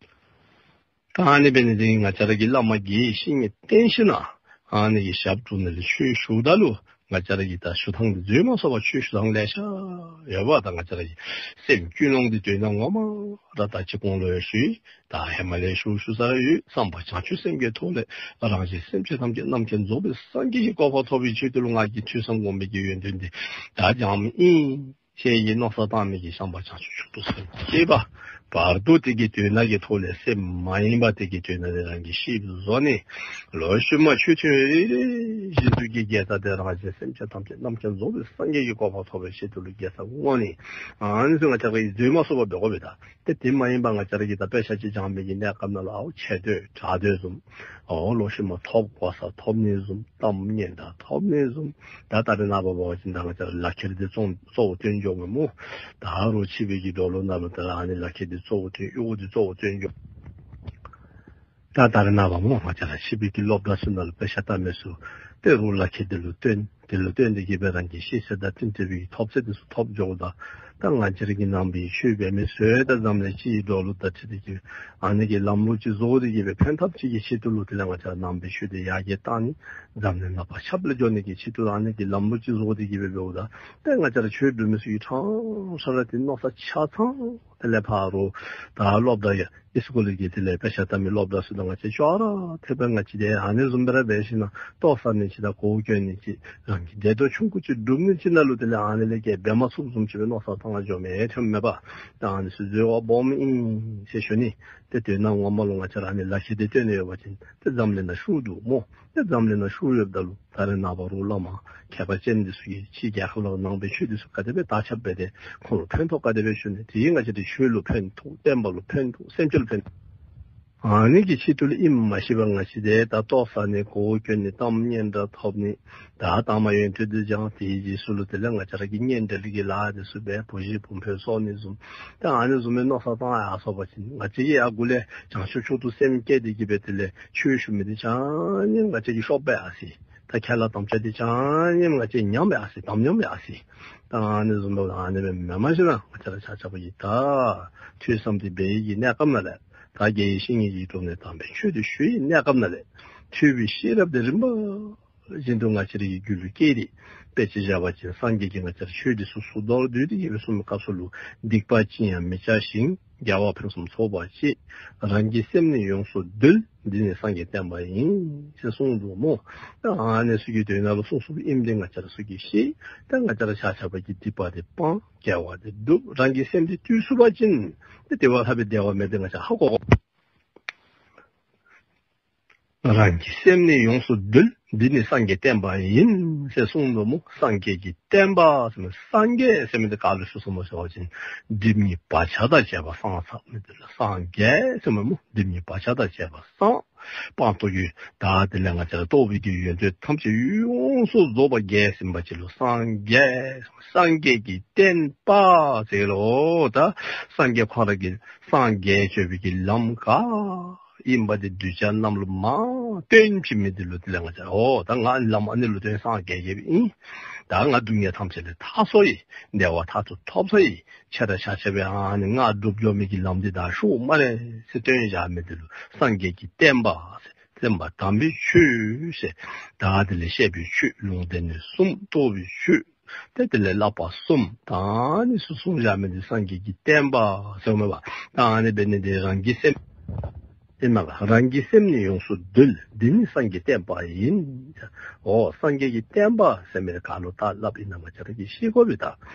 ད་ཨ་ནི་འབད་ནི་དེ་གིས་ང་བཅས་ར་གིས་བླ་མ་དགེ་བའི་བཤེས་གཉེན་བསྟེན་ཞིནམ་ལས་ཨ་ནི་གི་ཞབས་དྲུང་ནང་ལས་ཆོས་ཞུཝ་ད་ལུ་ང་བཅས་ར་གིས་ད་ཞུ་ཐངས་འདི་འཛོལ་མ་སོང་བར་ཆོས་ཞུ་ཐངས་ལེ་ཤ་ཡོད་པ། ད་ང་བཅས་ར་གི་སེམས་ཀུན་སློང་འདི་དོན་དག་ངོ་མ་ར་ད་ཅི་གོང་ལུ་ཡང་ཞུ་ཡི། ད་ཧེ་མ་ལས་ཞུ་ཞུ་ས་ར་ཡོད། བསམ་པ་བྱང་ཆུབ་སེམས་ཀྱི་ཐོག་ལས་རང་གཞན་སེམས་ཅན་ཐམས་ཅད་རྣམ་མཁྱེན་རྫོགས་པའི་སངས་རྒྱས་ཀྱི་གོ་འཕང་ཐོབ་པའི་ཆེད་དུ་ལུ་ང་གིས་ཐོས་བསམ་སྒོམ་པའི་གི་ཡོན་ཏན་འདི་ད་སྦྱངམ་ཨིན། ཞེས་ཀྱི་མནོ་བསམ་བཏང་མི་གི་བསམ་པ་བྱང་ཆུབ་མཆོག་ཏུ་སེམས་བསྐྱེད་པ། བར་དུ་དེ་གི་དོན་དག་གི་ཐོག་ལས་སེམས་མ་ཡེངས་པར་དེ་གི་དོན་དག་དེ་རང་གིས་ཤེསཔ་བཟོ་ནི། ལོག་ཤུལ་མ་ཆོས་ཐུན་རེ་རེ་བཞིན་དུ་གི་དགེ་རྩ་དེ་རང་གཞན་སེམས་ཅན་ཐམས་ཅད་རྣམ་མཁྱེན་རྫོགས་པའི་སངས་རྒྱས་ཀྱི་གོ་འཕང་ཐོབ་པའི་ཆེད་དུ་ལུ་དགེ་རྩ་བསྔོ་ནི། ཨ་ནི་ཚུ་ང་བཅས་ར་གིས་འཛོལ་མ་སོང་བར་འབད་དགོ་པས། ད་ཏེ་དེ་མ་ཡིན་པར་ང་བཅས་ར་གིས་ད་དཔེ་ཆ་ཅིག་སྦྱང་མི་གི་གནས་སྐབས་ནང་ལུ་ཨའོ་ཆེ་འདོད་གྲགས་འདོད་བཟུམ། ཨའོ་ལོག་ཤུལ་མ་ཐོབ་གོ་ས་ཐོབ་ནི་བཟུམ། གཏམ་སྙན་གྲགས་ཐོབ་ནི་བཟུམ། ད་ད་རེས་ནངས་པ་འབད་བ་ཅིན་ད་ང་བཅས་ར་ལག་ཁྱེར་འདི་གཙོ་གཙོ་བོ་སྟོན་འགྱོཝ་མས་སྨོ། ད་རོགས་ཕྱི་པའི་གི་འགྲོ་ལུགས་ནང་ལུ་ད་ར་ཨ་ནི་ལག་ཁྱེར་འདི་གཙོ་བོ་སྟོན། གཡོག་འདི་གཙོ་བོ་སྟོན་འགྱོ། ད་ད་རེས་ནངས་པ་མོ་ང་བཅས་ར་ཕྱི་པའི་གི་སློབ་གྲྭ་ཚུ་ནང་ལུ་དཔེ་ཆ་ལྟ་མི་ཚུ་ཏེ་རོགས་ལག་ཁྱེར་དེ་ལུ་བཏོན། དེ་ལུ་བཏོན་ཏེ་གིས་སྦེ་རང་གི་ཤེས་ཚད་དང་བསྟུན་ཏེ་སྦེ་ཐོབ་ཚད་དེ་ཚུ་ཐོབ་འགྱོཝ་ད། ད་ང་བཅས་ར་གི་ནང་པའི་ཆོས་འབད་མི་ཚུ་ད་འཛམ་གླིང་སྤྱིའི་འགྲོ་ལུགས་དང་འཁྲིལ་ཏེ་གིས་ཨ་ནི་གི་ལམ་ལུགས་ཅིག་བཟོ་སྟེ་གིས་སྦེ་ཕན་ཐབས་ཅིག་གི་ཆེད་དུ་ལུ་དེ་ལས་ང་བཅས་ར་ནང་པའི་ཆོས་དེ་ཡར་རྒྱས་བཏང་ནི། འཛམ་གླིང་ནང་ཕར་ཁྱབ་སྦེ་འགྱོ་ནི་གི་ཆེད་དུ་ཨ་ནི་གི་ལམ་ལུགས་ཅིག་བཟོ་སྟེ་གིས་སྦེ་འབདཝ་ད། ཏེ་ང་བཅས་ར་ཆོས་སྒྲུབ་མི་ཚུ་གིས་ཕྲང་ཕྲང་ར་ཏེ་མནོ་བསམ་ཆ་ཚང་དེ་ལས་ཕར་རོགས་ད་སློབ་གྲྭ་ཡ་ཨིས་ཀུལ་གྱི་དེ་ལས་དཔེ་ཆ་ལྟ་མི་སློབ་གྲྭ་ཚུ་དང་ང་བཅས་ཅོག་ར་འཐདཔ་སྦེ་ང་བཅས་དེ་ཨ་ནི་བཟུམ་སྦེ་ར་འབད་ཞིན་ན་ལྟོ་ཟ་ནི་ཅིག་དང་གོ་གྱོན་ནི་ཅིག་རང་གི་བདེ་ཏོག་ཆུང་ཀུ་ཅིག་སྒྲུབ་ནི་ཅིག་ནང་ལུ་དེ་ལས་ཨ་ནི་ལས་ཀྱི་འབད་མ་ཚུགསཔ་བཟུམ་ཅིག་སྦེ་མནོ་བསམ་བཏང་འགྱོ་མི་ཐོནམ་མས་པ། ད་ཨ་ནི་ཚུ་འཛོལ་བ་སྦོམ་ཨིན་ཟེར་ཞུ་ནི། ཏེ་དོན་ངོ་མ་ལུ་ང་བཅས་ར་ཨ་ནི་ལག་ཁྱེར་དེ་བཏོན་ནི་ཡོད་པ་ཅིན་ཏེ་འཛམ་གླིང་ནང་ཤུགས་འདུག་སྨོ། ཏེ་འཛམ་གླིང་ནང་ཤུགས་ཡོདཔ་ད་ལུ་ད་རེས་ནངས་པ་རོགས་བླ་མ་མཁས་པ་ཅན་འདི་ཚུ་གིས་ཕྱི་རྒྱལ་ཁབ་ལུ་ནང་པའི་ཆོས་འདི་ཚུ་ག་དེ་སྦེ་དར་ཁྱབ་འབད་དེ་ཁོང་ལུ་ཕན་ཐོགས་ག་དེ་སྦེ་བྱུང་ནི། དེ་ང་བཅས་ར་ཆོས་ལུ་ཕན་ཐོགས། བསྟན་པ་ལུ་ཕན་ཐོགས། སེམས་ཅན་ལུ་ཕན་ཐོགས། ཨ་ནི་གི་ཆེད་དུ་ལུ་ཨིནམ་མ་ཤེས་པར་ང་བཅས་དེ་ད་ལྟོ་ཟ་ནི་གོ་གྱོན་ནི་གཏམ་སྙན་གྲགས་ཐོབ་ནི་ད་དང་པ་ཡོན་ཏན་དེ་སྦྱང་། དེའི་རྗེས་སུ་ལུ་དེ་ལས་ང་བཅས་ར་གིས་གཉེན་འབྲེལ་གྱི་ལཱ་འདི་ཚུ་འབད། བུ་གཞི་བུ་འཕོས་སོང་ནི་བཟུམ། ད་ཨ་ནི་བཟུམ་མའི་མནོ་བསམ་བཏང་ཡར་སོང་པ་ཅིན་ང་བཅས་ཀྱིས་ཨ་གུ་ལས་བྱང་ཆུབ་མཆོག་ཏུ་སེམས་བསྐྱེད་དེ་གིས་སྦེ་དེ་ལས་ཆོས་ཞུ་མི་འདི་ཆ་མཉམ་ང་བཅས་ཀྱི་ཤོབ་སྦེ་ཨ་སི། ད་ཁས་བླངས་དམ་བཅའ་འདི་ཆ་མཉམ་ང་བཅས་ཉམས་སྦེ་ཨ་སི། དམ་ཉམས་སྦེ་ཨ་སི། ད་ཨ་ནི་བཟུམ་སྦེ་ཨ་ནི་སྦེ་མེན་པར་ཞིན་ན་ང་བཅས་ར་ཆ་ཁྱབ་ཀྱིས་ད་ཐོས་བསམ་འདི་འབད་བའི་གི་གནས་སྐབས་ནང་ལས་ད་དགེ་བའི་བཤེས་གཉེན་གྱིས་སྒྲུབ་ནི་དམ་པའི་ཆོས་འདི་ཞུ་བའི་གནས་སྐབས་ནང་ལས་ཐོས་པའི་ཤེས་རབ་འདི་རིམ་པ་བཞིན་དུ་ང་བཅས་རའི་རྒྱུད་ལུ་སྐྱེས་ཏེ། དཔེ་ཅིག་བཞག་པ་ཅིན་སངས་རྒྱས་ཀྱིས་ང་བཅས་ར་ཆོས་འདི་ཚུ་ཚུར་མདོར་བསྡུས་ཏེ་གིས་སྦེ་གསུངས་པའི་སྐབས་སུ་ལུ་སྡིག་པ་ཅི་ཡང་མི་བྱ་ཞིང་། དགེ་བ་ཕུན་སུམ་ཚོགས་པར་སྤྱད། རང་གི་སེམས་ནི་ཡོངས་སུ་འདུལ། འདི་ནི་སངས་རྒྱས་བསྟན་པ་ཡིན། ཟེར་གསུངས་འདུག་སྨོ། ད་ཨ་ནི་ཚུ་གི་དོན་ནང་ལུ་གསུངས་གསུངསམ་ཨིནམ་འདི་ང་བཅས་ར་ཚུ་གིས་ཤེས། ད་ང་བཅས་ར་ཆ་ཁྱབ་ཀྱིས་སྡིག་པ་འདི་སྤང་། དགེ་བ་འདི་སྒྲུབ། རང་གི་སེམས་འདི་བཏུལ་ཚུགས་པ་ཅིན་ཏེ་དེ་བ་ལྷག་པའི་བདེ་བ་མེད་འདི་ང་བཅས་ཧ་གོ་དགོ། རང་གི་སེམས་ནི་ཡོངས་སུ་འདུལ། འདི་ནི་སངས་རྒྱས་བསྟན་པ་ཡིན། ཟེར་གསུངས་འདུག་སྨོ། སངས་རྒྱས་ཀྱི་བསྟན་པ་ཟེར་མི་སངས་རྒྱས་ཟེར་མི་འདི་ག་ལུ་ཞུ་ཟེར་སྨོ་ཟེར་བ་ཅིན་སྒྲིབ་གཉིས་བག་ཆགས་དང་བཅས་པ་སངས་ས་མི་འདི་ལུ་སངས་རྒྱས་ཟེར་སྨོ། སྒྲིབ་གཉིས་བག་ཆགས་དང་བཅས་པ་སངས། སྤངས་རྟོགས་ཀྱི་ད་དེ་ལས་ང་བཅས་ར་རྟོགས་པའི་གི་ཡོན་ཏན་ཐམས་ཅད་ཡོངས་སུ་རྫོགས་པ་རྒྱས་ཟིན་པ་ཅིག་ལུ་སངས་རྒྱས། སངས་རྒྱས་ཀྱི་བསྟན་པ་ཟེར་ལོ། ད་སངས་རྒྱས་ཁོ་ར་གི་སངས་རྒྱས་སྤྱོད་པའི་གི་ལམ་ག་ཨིནམ་འདི་གདུལ་བྱ་རྣམས་ལུ་མ་སྟོན་བྱིན་མི་འདི་ལུ་དེ་ལས་ང་བཅས་ཨོ་ད་ང་ལམ་ཨ་ནི་ལུ་བརྟེན་སངས་རྒྱས་རྒྱསཔ་ཨིན། ད་ང་སྡུག་བསྔལ་ཐམས་ཅད་ལས་ཐར་སོ་ཡི། བདེ་བ་མཐར་ཐུག་ཐོབ་སོ་ཡི། ཁྱེད་ར་ཆ་ཁྱབ་ཨ་ནི་ང་སྒྲུབ་འགྱོ་མི་གི་ལམ་འདི་ད་ཤོག་སྨ་རེ་ཟེར་སྟོན་བཞག་མི་འདི་ལུ་སངས་རྒྱས་ཀྱི་བསྟན་པ་ཟེར། བསྟན་པ་དམ་པའི་ཆོས་ཟེར། ད་དེ་ལས་བཤད་པའི་ཆོས་ལུང་སྡེ་སྣོད་གསུམ། རྟོགས་པའི་ཆོས་ཏེ་དེ་ལས་བསླབ་པ་གསུམ། ད་ཨ་ནི་ཚུ་གསུངས་བཞག་མི་འདི་སངས་རྒྱས་ཀྱི་བསྟན་པ་ཟེར་མས་པ། ད་ཨ་ནི་འབད་ནི་འདི་རང་གི་སེམས་ཨིན་མས་པ། རང་གི་སེམས་ནི་ཡོངས་སུ་འདུལ། འདི་ནི་སངས་རྒྱས་བསྟན་པ་ཡིན། འོ་སངས་རྒྱས་ཀྱི་བསྟན་པ་ཟེར་མི་འདི་ག་ལུ་ད་སླབ་ཨིན་ན་ང་བཅས་ར་གིས་ཤེས་དགོ་པས། ད་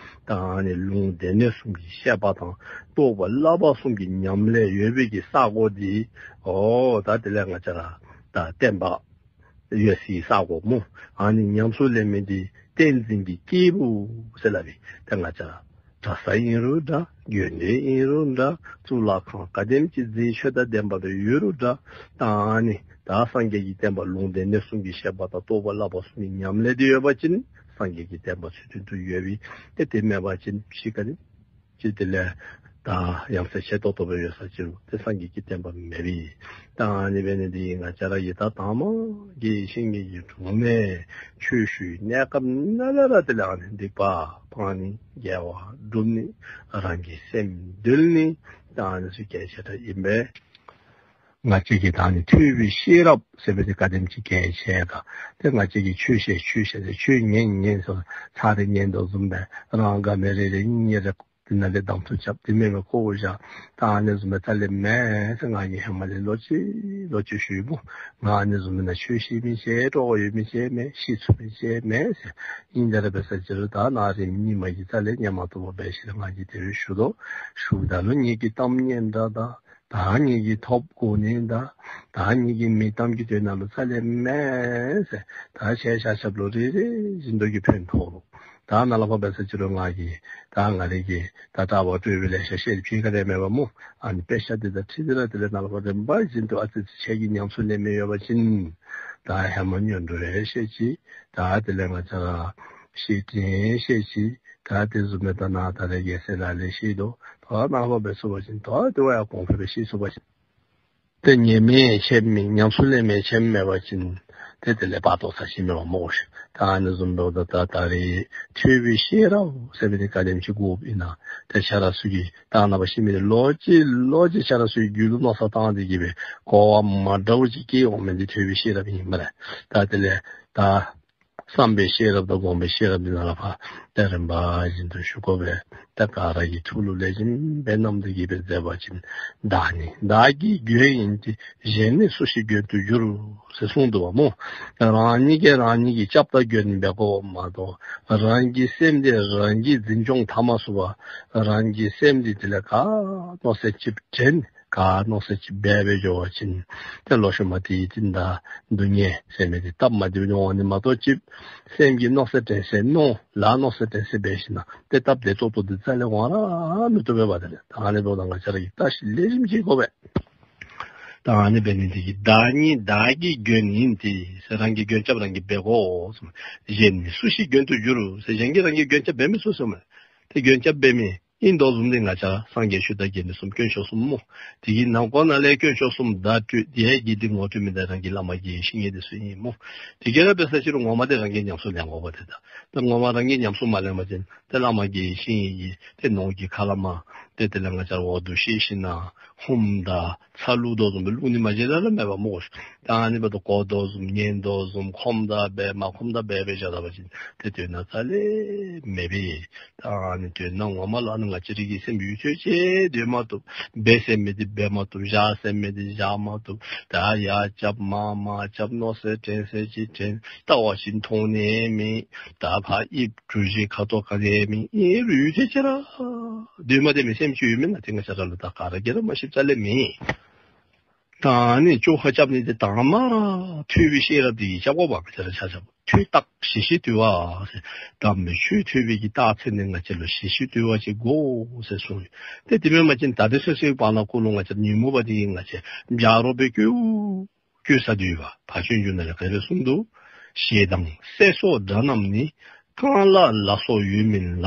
ད་ཨ་ནི་ལུང་སྡེ་སྣོད་གསུམ་གྱི་བཤད་པ་དང་རྟོགས་པ་བསླབ་པ་གསུམ་གྱི་ཉམས་ལེན་ཡོད་པའི་གི་ས་གོ་འདི་འོ་ད་དེ་ལས་ང་བཅས་ར་ད་བསྟན་པ་ཡོད་སའི་ས་གོ་སྨོ། ཨ་ནི་ཉམས་སུ་ལེན་མི་འདི་བསྟན་འཛིན་གྱི་སྐྱེས་བུ་ཟེར་སླབ་ཨིན། ད་ང་བཅས་ར་གྲྭ་ས་ཨིན་རུང་འདྲ། དགོན་སྡེ་ཨིན་རུང་འདྲ། གཙུག་ལག་ཁང་ག་དེམ་ཅིག་མཛེས་ཆོས་དང་ལྡན་པ་ར་ཡོད་རུང་འདྲ། ད་ཨ་ནི་ད་སངས་རྒྱས་ཀྱི་བསྟན་པ་ལུང་སྡེ་སྣོད་གསུམ་གྱི་བཤད་པ་དང་རྟོགས་པ་བསླབ་པ་གསུམ་གྱི་ཉམས་ལེན་འདི་ཡོད་པ་ཅིན་སངས་རྒྱས་ཀྱི་བསྟན་པ་ཚུལ་མཐུན་དུ་ཡོད་པས། ཏེ་དེ་མེད་པ་ཅིན་ཕྱི་ཁ་ནི་ཅིག་དེ་ལས་ད་ཡང་སེ་ཆེ་ཏོག་ཏོ་སྦེ་ཡོད་ས་ཅིག་རུང་ཏེ་སངས་རྒྱས་ཀྱི་བསྟན་པ་མེད་པས། ད་ཨ་ནི་འབད་ནི་འདི་ང་བཅས་ར་གིས་ད་དང་པ་དགེ་བའི་བཤེས་གཉེན་གྱི་དྲུང་ནས་ཆོས་ཞུ་བའི་གནས་སྐབས་ནང་ལས་ར་དེ་ལས་ཨ་ནི་སྡིག་པ་སྤང་ནི། དགེ་བ་སྒྲུབ་ནི། རང་གི་སེམས་འདུལ་ནི། ད་ཨ་ནི་ཚུ་གལ་ཆེ་དྲགས་ཨིན་པས། ང་བཅས་ཀྱིས་ད་ཨ་ནི་ཐོས་པའི་ཤེས་རབ་ཟེར་བའི་འདི་ག་དེམ་ཅིག་གལ་ཆེ་ག། ཏེ་ང་བཅས་ཀྱིས་ཆོས་བཤད་ཆོས་བཤད་ཟེར་ཆོས་ཉན་ཉན་ཟེར་ཚར་རེ་ཉན་དོ་བཟུམ་སྦེ་རང་དགའ་མི་རེ་རེ་གཉིས་རེ་དེ་ནང་ལས་གདམ་འཐུ་རྐྱབ། དེ་མེན་པར་ཁོ་བོ་བཞག། ད་ཨ་ནི་བཟུམ་སྦེ་རྩ་ལས་མེན་ཟེར། ང་གིས་ཧེ་མ་ལས་ལོག་ཅི་ལོག་ཅི་ཞུ་ཡི་སྨོ། ང་ཨ་ནི་བཟུམ་སྦེ་ན་ཆོས་ཤེས་མི་ཅིག་གྲོགས་ཡོད་མི་ཅིག་མེན། ཤེས་ཚུགས་མི་ཅིག་མེན་ཟེར། ཨིན་ད་ར་འབད་ས་ཅིག་རུང་ད་ན་རེ་གཉིས་མ་གི་རྩ་ལས་ཉན་མ་བཏུབ་པར་འབད་ཞིནམ་ལས་ང་གིས་དེ་སྦེ་ཞུ་དོ། ཞུཝ་ད་ལུ་ངེ་གི་གཏམ་སྙན་གྲགས་དང་ད་ངེ་གི་ཐོབ་གོ་ནི་དང་ད་ངེ་གི་མིང་གཏམ་གྱི་དོན་ནང་ལུ་རྩ་ལས་མེན་ཟེར། ད་ཁྱེད་ཆ་ཁྱབ་ལུ་རེ་རེ་བཞིན་དུ་གིས་ཕན་ཐོགས་རུང་། ད་ནཱ་ལས་ཕར་འབད་ས་ཅིག་རུང་ང་གིས་ད་ང་རའི་གི་ད་གྲྭ་པ་གྲོགས་པོ་ལེ་ཤ་བཤད་ཕྱིན་ག་ར་མེད་པ་སྨོ། ཨ་ནི་དཔེ་ཆ་འདི་དང་འཁྲིལ་ཏེ་ར་དེ་ལས་ནཱ་ལས་ཕར་རིམ་པ་བཞིན་དུ་ཨ་ཙི་ཙི་ཁྱེད་ཀྱིས་ཉམས་སུ་ལེན་མི་ཡོད་པ་ཅིན་ད་ཧེ་མ་སྔོན་འགྲོ་རེ་བཤད་ཅི། ད་དེ་ལས་ང་བཅས་ར་བཤེས་སྤྲིངས་བཤད་ཅི། ད་དེ་བཟུམ་སྦེ་ད་ནཱ་ད་རེས་རྒྱལ་སྲས་ལག་ལེན་བཤད་དོ། ད་ནཱ་ལས་ཕར་འབད་ཚུགས་པ་ཅིན་ད་དེ་བ་ཡང་གོང་འཕེལ་སྦེ་བཤད་ཚུགས་པ་ཅིན། ཏེ་ཉེས་དམིགས་ཕྱེ་མི་ཉམས་སུ་ལེན་མི་ཕྱེ་མེད་པ་ཅིན་ཏེ་དེ་ལས་བར་དོ་ཚར་ཞིནམ་མེད་པ་སྨོ་ཤིག། ད་ཨ་ནི་བཟུམ་འབདཝ་ད་ད་ད་རེས་ཐོས་པའི་ཤེས་རབ་ཟེར་མི་འདི་ག་དེམ་ཅིག་དགོཔ་ཨིན་ན། ཏེ་ཆ་ར་སུ་གིས་ད་ནངས་པ་ཤེས་མི་འདི་ལོག་ཅི་ལོག་ཅི་ཆ་ར་སུ་གིས་རྒྱུད་ལུ་མནོ་བསམ་བཏང་སྟེ་གིས་སྦེ་གོ་བ་མ་འདྲཝ་ཅིག་སྐྱེ་འོང་མི་འདི་ཐོས་པའི་ཤེས་རབ་ཨིན་སྨ་རེ། ད་དེ་ལས་ད་བསམ་པའི་ཤེས་རབ་དང་སྒོམ་པའི་ཤེས་རབ་འདི་ནང་ལས་ཕར་ཏེ་རིམ་པ་བཞིན་དུ་ཞུ་དགོ་པས། ད་ག་ར་གིས་ཐུགས་ལུ་ལེགས་ཤོམ་སྦེ་བསྣམས་ཏེ་གིས་སྦེ་མཛད་པ་ཅིན། བདག་ནི་བདག་གི་མགོན་ཡིན་ཏེ། གཞན་ནི་སུ་ཞིག་མགོན་དུ་འགྱུར། ཟེར་གསུངས་འདུག་པ་སྨོ། རང་ཉིད་ཀྱིས་རང་ཉིད་ཀྱི་སྐྱབས་དང་མགོན་འབད་དགོཔ་མ་གཏོགས་རང་གི་སེམས་འདི་རང་གིས་འཛིན་སྐྱོང་འཐབ་མ་ཚུགས་པར་རང་གི་སེམས་འདི་དེ་ལས་ག་མནོ་ས་ཅིག་དྲན། ག་མནོ་ས་ཅིག་འབད་འབད་འགྱོ་བ་ཅིན་ཏེ་ལོག་ཤུལ་མ་དེའི་རྟིང་བདའ་སྡུག་བསྔལ་ཟེར་མི་འདི་སྟབས་མ་བདེཝ་འོང་ནི་མ་གཏོགས་ཅིག་སེམས་ཀྱི་མནོ་ས་དྲན་ས་མནོ་ལཱ་མནོ་ས་དྲན་ས་འབད་ཞིན་ན་ཏེ་སྟབས་བདེ་ཏོག་ཏོ་འདི་རྩ་ལས་འོང་ར་མི་བཏུབ་པས་པ། དེ་ལས་ད་ཨ་ནི་འབདཝ་ད་ང་བཅས་ར་གིས་བརྟག་ཞིབ་ལེགས་ཤོམ་ཅིག་དགོ་པས། ད་ཨ་ནི་འབད་ནི་འདི་གིས་བདག་ཉིད་བདག་གི་མགོན་ཡིན་ཏེ་ཟེར་རང་གི་མགོན་སྐྱབས་རང་གིས་འབད་དགོ་གསུངས། གཞན་ནི་སུ་ཞིག་མགོན་དུ་འགྱུར་ཟེར་གཞན་གྱིས་རང་གི་མགོན་སྐྱབས་འབད་མི་ཚུགས་གསུངས་མས། ཏེ་མགོན་སྐྱབས་འབད་མི་ཨིན་དོ་བཟུམ་འདི་ང་བཅས་སངས་རྒྱས་ཆོས་བདག་དགེ་འདུན་གསུམ་དཀོན་མཆོག་གསུམ་སྨོ། དེ་གི་ནང་ཁོངས་ནང་ལས་དཀོན་མཆོག་གསུམ་བདག་སྤྲོད་དེ་ཡང་དགེ་འདུན་ངོ་སྤྲོད་མི་འདི་རང་གི་བླ་མ་དགེ་བའི་བཤེས་གཉེན་འདི་ཚུ་ཨིན་སྨོ། དེ་ག་ར་འབད་ས་ཅིག་རུང་ངོ་མ་འདི་རང་གིས་ཉམས་སུ་ལེན་དགོ་པ་ཏེ། ད་ད་ངོ་མ་རང་གིས་ཉམས་སུ་མ་ལེན་པ་ཅིན་ཏེ་བླ་མ་དགེ་བའི་བཤེས་གཉེན་གྱིས་ཏེ་ནོར་གྱི་ཁ་ལས་མར་ཏེ་དེ་ལས་ང་བཅས་ར་འོ་བསྡུ་ཤེས་ཞིན་ན་ཧུམ་ད་ཚ་བླུག་དོ་བཟུམ་སྦེ་བླུག་ནི་མ་བྱེད་ད་ར་མེད་པ་སྨོ། ད་ཨ་ནི་འབདཝ་ད་གོ་དོ་བཟུམ་ཉན་དོ་བཟུམ་ཁོམ་ད་སྦེ་མ་ཁོམ་ད་སྦེ་སྦེ་བཞག་ད་པ་ཅིན་ཏེ་དོན་དག་རྩ་ལས་མེད་པས། ད་ཨ་ནི་དོན་དག་ངོ་མ་ལུ་ཨ་ནི་ང་བཅས་ར་གི་སེམས་ཡུད་ཙམ་ཅིག་སྡོད་མ་བཏུབ། འབད་ཟེར་མི་འདི་འབད་མ་བཏུབ། བཞག་ཟེར་མི་འདི་བཞག་མ་བཏུབ། ད་ཡར་རྐྱབ་མར་མར་རྐྱབ་མནོ་ས་དྲན་ས་ཅིག་དྲན། ལྟ་བ་ཅིན་མཐོང་ནི་མེད། ད་ཕར་དབྱིབས་གྲུ་བཞི་ཁ་དོག་ག་ནི་མེད། ཨིན་རུང་ཡུད་ཙམ་ཅིག་ར་སྡོད་མ་སྡོད་མི་སེམས་ཅིག་ཡོད་མེན་ན། ཏེ་ང་བཅས་ར་ལུ་ད་ག་ར་གིས་ར་མ་ཤེསཔ་རྩ་ལས་མེད། ད་ཨ་ནི་བཅོ་ཁ་རྐྱབ་ནི་འདི་དང་པ་ར་ཐོས་པའི་ཤེས་རབ་འདི་གིས་རྐྱབ་དགོ་པ། ང་བཅས་ར་ཆ་ཁྱབ་ཐོས་རྟགས་ཞི་ཞི་དུལ་བ་ཟེར། དམ་པའི་ཆོས་ཐོས་པའི་གི་རྟགས་མཚན་འདི་ང་བཅས་ལུ་ཞི་ཞི་དུལ་བ་ཅིག་དགོ་ཟེར་གསུངས་ཡོད། ཏེ་དེ་མེན་པ་ཅིན་ད་དེ་སོ་སོའི་བར་ན་ཁོ་ལུ་ང་བཅས་ཉོན་མོངས་པ་འདི་གིས་ང་བཅས་འཇའ་རོགས་སྦེ་བསྐྱོད་བསྐྱོད་ས་འདུག་པ། ཕར་སྤྱོད་འཇུག་ནང་ལས་ག་དེ་སྦེ་གསུངས་འདུག། ཞེ་སྡང་སྲེད་སོགས་དགྲ་རྣམས་ནི། རྐང་ལག་ལ་སོགས་ཡོད་མིན་ལ།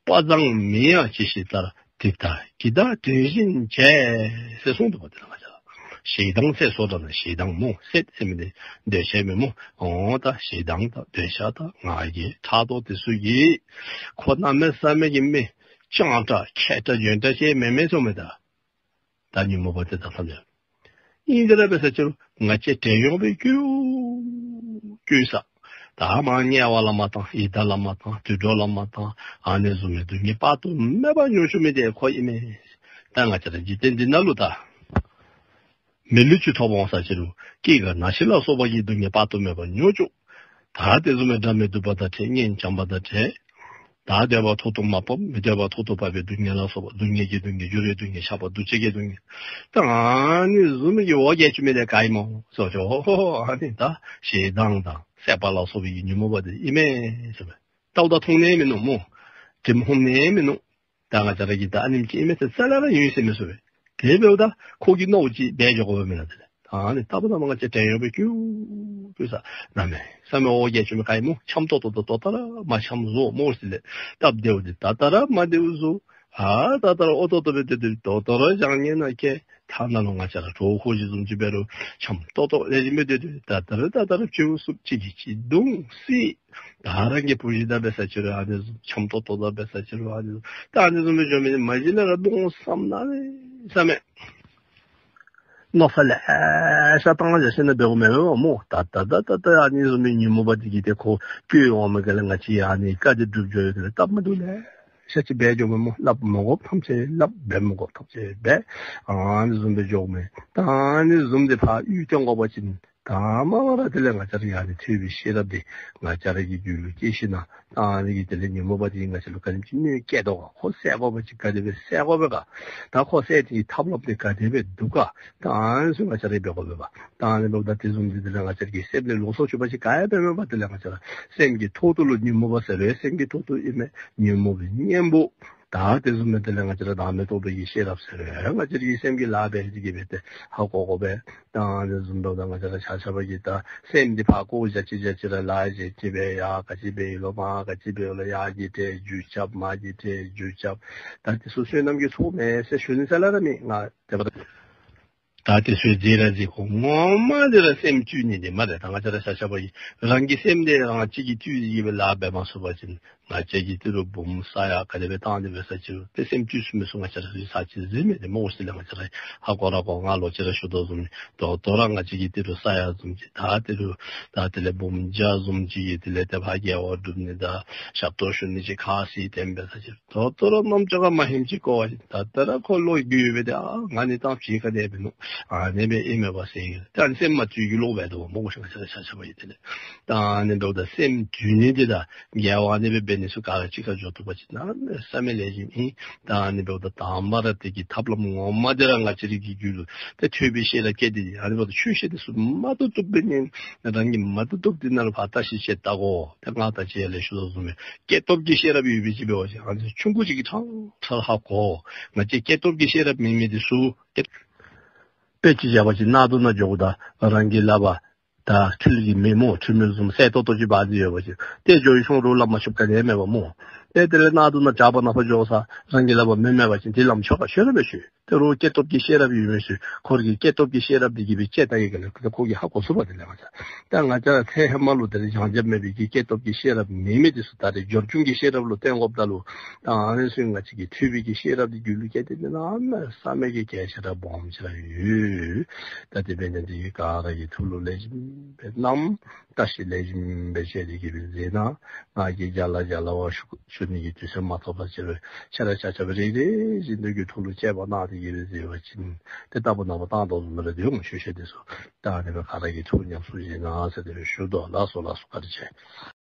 དཔའ་མཛངས་མིན་ཡང་ཇི་ཞིག་ལྟར། དེ་ལྟར་གྱི་བདག་དྲན་བཞིན་བྱས། ཟེར་གསུངས་འདུག་པ། དེ་ལས་ང་བཅས་ཞེ་སྡང་སྲེད་སོགས་དགྲ་རྣམས། ཞེ་སྡང་སྨོ། སྲེད་ཟེར་མི་འདི་འདོད་ཆགས་མེན་སྨོ། འོ་ད་ཞེ་སྡང་དང་འདོད་ཆགས་དང་ང་རྒྱལ་ཕྲག་དོག་དེ་ཚུ་གིས་ཁོ་གནམ་མེད་ས་མེད་ཀྱི་མི་སྤྱང་དྲགས་མཁས་དྲགས་འཇོན་དྲགས་ཅིག་མེན་མེན་ཟེར་མི་ད། ད་ཉོན་མོངས་པ་དེ་དག་ཐམས་ཅད་ཨིན། དེ་ར་འབད་ས་ཅིག་རུང་ང་བཅས་བྲན་གཡོག་སྦེ་བསྐྱོད་བསྐྱོད་ས། ད་མར་དམྱལ་བ་ལུ་མར་བཏང་། ཡི་དྭགས་ལུ་མར་བཏང་། དུད་འགྲོ་ལུ་མར་བཏང་། ཨ་ནི་བཟུམ་མའི་སྡུག་བསྔལ་དཔག་ཏུ་མེད་པ་མྱོང་བཅུག་མི་འདི་ཁོ་ཨིན་མས། ད་ང་བཅས་ར་འཇིག་རྟེན་འདི་ནང་ལུ་ད་མི་ལུས་ཅིག་ཐོབ་འོང་ས་ཅིག་རུང་སྐྱེ་རྒ་ན་འཆི་ལ་སོགས་པ་གི་སྡུག་བསྔལ་དཔག་ཏུ་མེད་པ་མྱོང་བཅུག། ད་དེ་བཟུམ་མའི་དགྲ་མི་སྡུག་པ་དང་འཕྲད། གཉེན་བྱམས་པ་དང་འཕྲད། ད་འདོད་པ་ཐོག་ཏུ་མ་བབས། མི་འདོད་པ་ཐོག་ཏུ་བབས་པའི་སྡུག་བསྔལ་ལ་སོགས་པ། སྡུག་བསྔལ་གྱི་སྡུག་བསྔལ། འགྱུར་བའི་སྡུག་བསྔལ། ཆགས་པ་འདུ་བྱེད་ཀྱི་སྡུག་བསྔལ། ད་ཨ་ནི་བཟུམ་མའི་གི་འོ་བརྒྱལ་བཅུག་མི་འདི་ག་ཨིན་སྨོ་ཟེར་བ་ཅིན་ཨོ་ཧོ་ཨ་ནི་ད་ཞེ་སྡང་དང་སྲེད་པ་ལ་སོགས་པའི་གི་ཉོན་མོངས་པ་འདི་ཨིན་མས་ཟེར་བས། ལྟཝ་ད་མཐོང་ནི་མིན་ནུག་སྨོ། དྲིམ་ཧུམ་ནི་མིན་ནུག། ད་ང་བཅས་ར་གིས་ད་ཨ་ནེམ་ཅིག་ཨིན་མས་ཟེར་རྩ་ལས་ར་ཡོད་ཟེར་མི་ཚུགས་པས། དེ་འབདཝ་ད་ཁོ་གིས་མནོཝ་ཅིག་འབད་འགྱོ་དགོ་པས་མེན་ན། དེ་ལས་ཨ་ནི་ལྟ་བུ་ལྟ་བུ་ང་བཅས་བྲན་གཡོག་སྦེ་བསྐྱོད་བསྐྱོད་ས། གནམ་མེད་ས་མེད་འོ་བརྒྱལ་བཅུག་མི་ག་ཨིན་སྨོ། འཆམ་ཏོག་ཏོ་དང་ཏོག་ཏོ་ར་མ་འཆམ་བཟོ་སྨོ་ཟེར་ལས། སྟབས་བདེཝ་འདི་ད་ལྟ་ར་མ་བདེཝ་བཟོ། ཨ་ད་ལྟ་ར་ཨོ་ཏོག་ཏོ་སྦེ་སྡོད་སྡོད་ཏོག་ཏོ་ར་བཞག་ཉན་ན་ཁེ། ཐ་ན་ལུ་ང་བཅས་ར་གྲོགས་ཁོ་གཞི་བཟུམ་ཅིག་འབད་རུང་འཆམ་ཏོག་ཏོ་ལེགས་ཤོམ་སྦེ་སྡོད་སྡོད་ད་ལྟ་ར་ད་ལྟ་ར་བཅུག་སུབ། གཅིག་གིས་གཅིག་རྡུང་བསད། ད་རང་གི་བུ་གཞི་དང་འབད་ས་ཅིག་རུང་ཨ་ནི་བཟུམ། འཆམ་ཏོག་ཏོ་དང་འབད་ས་ཅིག་རུང་ཨ་ནི་བཟུམ། ད་ཨ་ནི་བཟུམ་སྦེ་འགྱོ་མི་འདི་མ་གཞི་ལས་ར་གདོང་བསམ་གནམ་མེད་ས་མེད་མནོ་བསམ་ལེ་ཤ་བཏང་བཞག་ཞིན་ན་འབད་དགོ་མས་པ་སྨོ། ད་ད་ད་ད་ད་ཨ་ནི་བཟུམ་མའི་ཉོན་མོངས་པ་འདི་གིས་ཏེ་ཁོ་བསྐྱོད་འོང་མི་ག་ལས་ང་བཅས་ཨ་ནི་བཀའ་འདི་སྒྲུབ་འགྱོ་ཡོད་དེ་ལས་སྟབས་མ་བདེཝ་ལེ་ཤ་ཅིག་འབད་འགྱོཝ་མས་སྨོ། སླབ་མ་དགོཔ་ཐམས་ཅད་སླབ། འབད་མ་དགོཔ་ཐམས་ཅད་འབད། ཨ་ནི་བཟུམ་སྦེ་འགྱོཝ་མས། ད་ཨ་ནི་བཟུམ་འདི་ཕར་ཡུལ་སྟོན་དགོ་པ་ཅིན་དང་པ་ར་དེ་ལས་ང་བཅས་ར་ཨ་ནི་ཐོས་པའི་ཤེས་རབ་འདི་ང་བཅས་ར་གི་རྒྱུད་ལུ་སྐྱེས་ཞིན་ན་ད་ཨ་ནི་གིས་དེ་ལས་ཉོན་མོངས་པ་འདི་ང་བཅས་ལུ་ག་དེམ་ཅིག་གནོད་བསྐྱལ་དོ་ག། ཁོ་བསལ་དགོ་པ་ཅིན་ག་དེ་སྦེ་བསལ་དགོ་པས་ག། ད་ཁོ་བསལ་ནི་གི་ཐབས་ལམ་འདི་ག་དེ་སྦེ་འདུག་ག། ད་ཨ་ནི་ཚུ་ང་བཅས་ར་འབད་དགོ་པས་པ། ད་ཨ་ནི་འབདཝ་ད་དེ་བཟུམ་འདི་དེ་ལས་ང་བཅས་ར་གི་སེམས་ལས་ལོགས་སུ་གྱུར་པ་ཅིག་ག་ཡང་འབད་མེད་པ། དེ་ལས་ང་བཅས་ར་སེམས་ཀྱི་ཐོག་ཏུ་ལུ་ཉོན་མོངས་པ་ཟེར་བའི་སེམས་ཀྱི་ཐོག་ཏུ་ཨིན་མས། ཉོན་མོངས་པའི་གཉེན་པོ། ད་དེ་བཟུམ་སྦེ་དེ་ལས་ང་བཅས་ར་བདག་མེད་རྟོགས་པའི་གི་ཤེས་རབ་ཟེར་བས་ང་བཅས་ར་གི་སེམས་ཀྱི་ལཱ་འབད་དེ་གིས་སྦེ་ཏེ་ཧ་གོ་དགོ་པས། ད་དེ་བཟུམ་འབདཝ་ད་ང་བཅས་ར་ཆ་ཁྱབ་ཀྱིས་ད་སེམས་འདི་ཕར་བཀོ་བཞག་ཅི་བཞག་ཅི་ར་ལཱ་བཞག་ཅི་སྦེ་ཡར་ག་ཅི་སྦེ་ཡོད་ལོ་མར་ག་ཅི་སྦེ་ཡོད་ལོ་ཡར་གྱི་གྲལ་རྒྱུ་རྐྱབ་མར་གྱི་གྲལ་རྒྱུ་རྐྱབ། ད་དེ་ཚུ་བསོད་ནམས་ཀྱིས་ཐོབ་མས་ཟེར་ཞུ་ནི་རྩ་ལས་ར་མེད། ང་དེ་འབདཝ་ད་ ད་དེ་ཚུ་མཛད་ར་མཛད། ཁོ་ངོ་མ་དེ་ར་སེམས་བཏུལ་ནི་དེ་མ་རེད། ད་ང་བཅས་ར་ཆ་ཁྱབ་ཡིན་རང་གི་སེམས་དེ་རང་གཅིག་གིས་བཏུལ་ཡི་གི་སྦེ་ལཱ་འབད་མ་ཚུགས་པ་ཅིན་ང་བཅས་ཀྱིས་དེ་རུ་བུམོ་ས་ཡ་ག་དེ་སྦེ་བཏང་སྟེ་འབད་ས་ཅིག་རུང་དེ་སེམས་བཏུལ་ཚུགས་མི་ཚུགས་ང་བཅས་ར་ཚུ་ཚར་གཅིག་གཟིགས་མི་དེ་མ་གོ་ཤེས་ལས། ང་བཅས་ར་ཧ་གོ་ར་གོ། ང་ལོག་ཅི་ར་ཞུ་དོ་བཟུམ་ད་ལྟོ་ར་ང་བཅས་ཀྱིས་དེ་རུ་ས་ཡ་བཟུམ་ཅིག་ད་དེ་རུ་ད་དེ་ལས་བུམོ་བརྒྱ་བཟུམ་ཅིག་གིས་དེ་ལས་དེ་ཕར་དགེ་བ་སྒྲུབ་ནི་དང་ཞབས་ཏོག་ཞུ་ནི་ཅིག་ཁ་བཟེད་དེ་འབད་ས་ཅིག་རུང་ད་ལྟོ་ར་རྣམ་ཅོ་ཁར་མ་ཧེམ་ཅིག་གོ་བ་ཅིན་ད་ལྟོ་ར་ཁོ་ལོ་རྒུད་ཡོད་པས་དེ། ཨ་ང་ནི་ཏང་ཕྱི་ཁ་ནས་འབད་ནུག་ཨ་ནི་སྦེ་ཨིན་མས་པ་ཟེར་ཡི། ད་ཨ་ནི་སེམས་མ་བཏུལ་གྱི་ལོག་འབད་དོ་བ་མ་གོ་ཤེས་ང་བཅས་ར་ཆ་ཁྱབ་ཡིན། དེ་ལས་ད་ཨ་ནི་འབདཝ་ད་སེམས་བཏུལ་ནི་དེ་དང་དགེ་བ་ཨ་ནི་སྦེ་འབད་ནི་ཚུ་ག་ར་གཅིག་ཁར་འགྱོ་བཏུབ་པ་ཅིན་གནམ་མེད་ས་མེད་ལེགས་ཤོམ་ཨིན། ད་ཨ་ནི་འབདཝ་ད་དང་པ་ར་དེ་གི་ཐབས་ལམ་ངོ་མ་དེ་ར་ང་བཅས་རའི་གི་རྒྱུད་ལུ་ཏེ་ཐོས་པའི་ཤེས་རབ་སྐྱེས་ཏེ། ཨ་ནི་འབདཝ་ད་ཆོས་བཤད་དེ་ཚུ་མ་བཏུབ་བཏུབ་སྦེ་ཉན། རང་གིས་མ་བཏུབ་བཏུབ་དེ་ནང་ལུ་ཕར་བརྟག་ཞིབ་བྱས་བལྟ་དགོ། ད་ང་ད་ཅི་ཡར་ལས་ཞུ་དོ་བཟུམ་སྦེ་སྐྱེས་སྟོབས་ཀྱི་ཤེས་རབ་ཡོད་པའི་ཅིག་འབད་བ་ཅིན་ཨ་ནི་ཆུང་ཀུ་ཅིག་གིས་ཕྲང་ཕྲང་ཧ་གོ། ང་བཅས་སྐྱེས་སྟོབས་ཀྱི་ཤེས་རབ་མེད་མི་དེ་ཚུ་སྐྱེས་དཔེ་ཅིག་བཞག་པ་ཅིན་གནག་དུང་ནང་འགྱོཝ་ད་རང་གི་ལག་པར་ད་འཕྲུལ་གྱི་མེ་མོ་འཕྲུལ་མེ་བཟུམ་གསལ་ཏོག་ཏོ་ཅིག་འབག་སྟེ་ཡོད་པ་ཅིན་ཏེ་འགྱོ་ཡི་ཤོང་རོགས་ལ་མ་ཤོབ་ག་ནི་མེད་པ་སྨོ། ཏེ་དེ་ལས་གནག་དུང་ནང་བྱག་པ་ནང་ཕར་འགྱོ་ས་རང་གི་ལག་པར་མེ་མེད་པ་ཅིན་དེ་ལམ་ཆོག་ག་ཤོད་ར་མི་ཤོད། དེ་རུང་སྐྱེས་སྟོབས་ཀྱི་ཤེས་རབ་ཡོད་མི་ཚུ་ཁོ་ར་གི་སྐྱེས་སྟོབས་ཀྱི་ཤེས་རབ་དེ་གིས་སྦེ་དཔྱད་བལྟ་ཡི་ག་ལས་ཁོ་གིས་ཧ་གོ་ཚུགས་པ། དེ་ལས་ང་བཅས་ད་ང་བཅས་ཚེ་ཧེ་མ་ལུ་དེ་ལས་སྦྱང་རྐྱབ་མེད་པའི་གི་སྐྱེས་སྟོབས་ཀྱི་ཤེས་རབ་མེད་མི་དེ་ཚུ་ད་རེས་སྦྱོར་བྱུང་གི་ཤེས་རབ་ལུ་བརྟེན་དགོཔ་ད་ལུ་ད་ཨ་ནི་ཚུ་ང་བཅས་ཀྱི་ཐོས་པའི་གི་ཤེས་རབ་དེ་རྒྱུད་ལུ་སྐྱེས་ཏེ་ནི་གནམ་མེད་ས་མེད་ཀྱི་གལ་ཆེ་དྲགས་སྦོམ་ཆེ་དྲགས་ཡོད། ད་དེ་འབད་ནི་དེ་གིས་ག་ར་གི་ཐུགས་ལུ་ལེགས་ཤོམ་སྦེ་བསྣམས། བཀྲ་ཤིས་ལེགས་ཤོམ་སྦེ་བྱས་ཏེ་གི་སྦེ་མཛད་གནང་། ང་གིས་མཇལ་ལ་མཇལ་ལ་བ་ཞུ་ཞུ་ནི་གི་དུས་ཚོད་མ་ཐོབ་པ་ཅིན་ཁྱེད་ར་ཆ་ཁྱབ་རེ་རེ་བཞིན་དུ་གི་ཐུགས་ལུ་དཔྱད་པ་གནང་སྟེ་གི་སྦེ་མཛད་པ་ཅིན་ཏེ་རྟག་བུ་ནམ་བུ་བཏང་དོ་བཟུམ་རེ་འདུག་འོང་ཞུ་ཞུ་དེ་ཚུ། ད་ཨ་ནི་སྦེ་ག་ར་གིས་ཐུགས་ཉམས་སུ་བཞེས་གནང་ཟེར་དེ་སྦེ་ཞུ་དོ། ལགས་སོ་ལགས་སོ། བཀའ་དྲིན་ཆེ།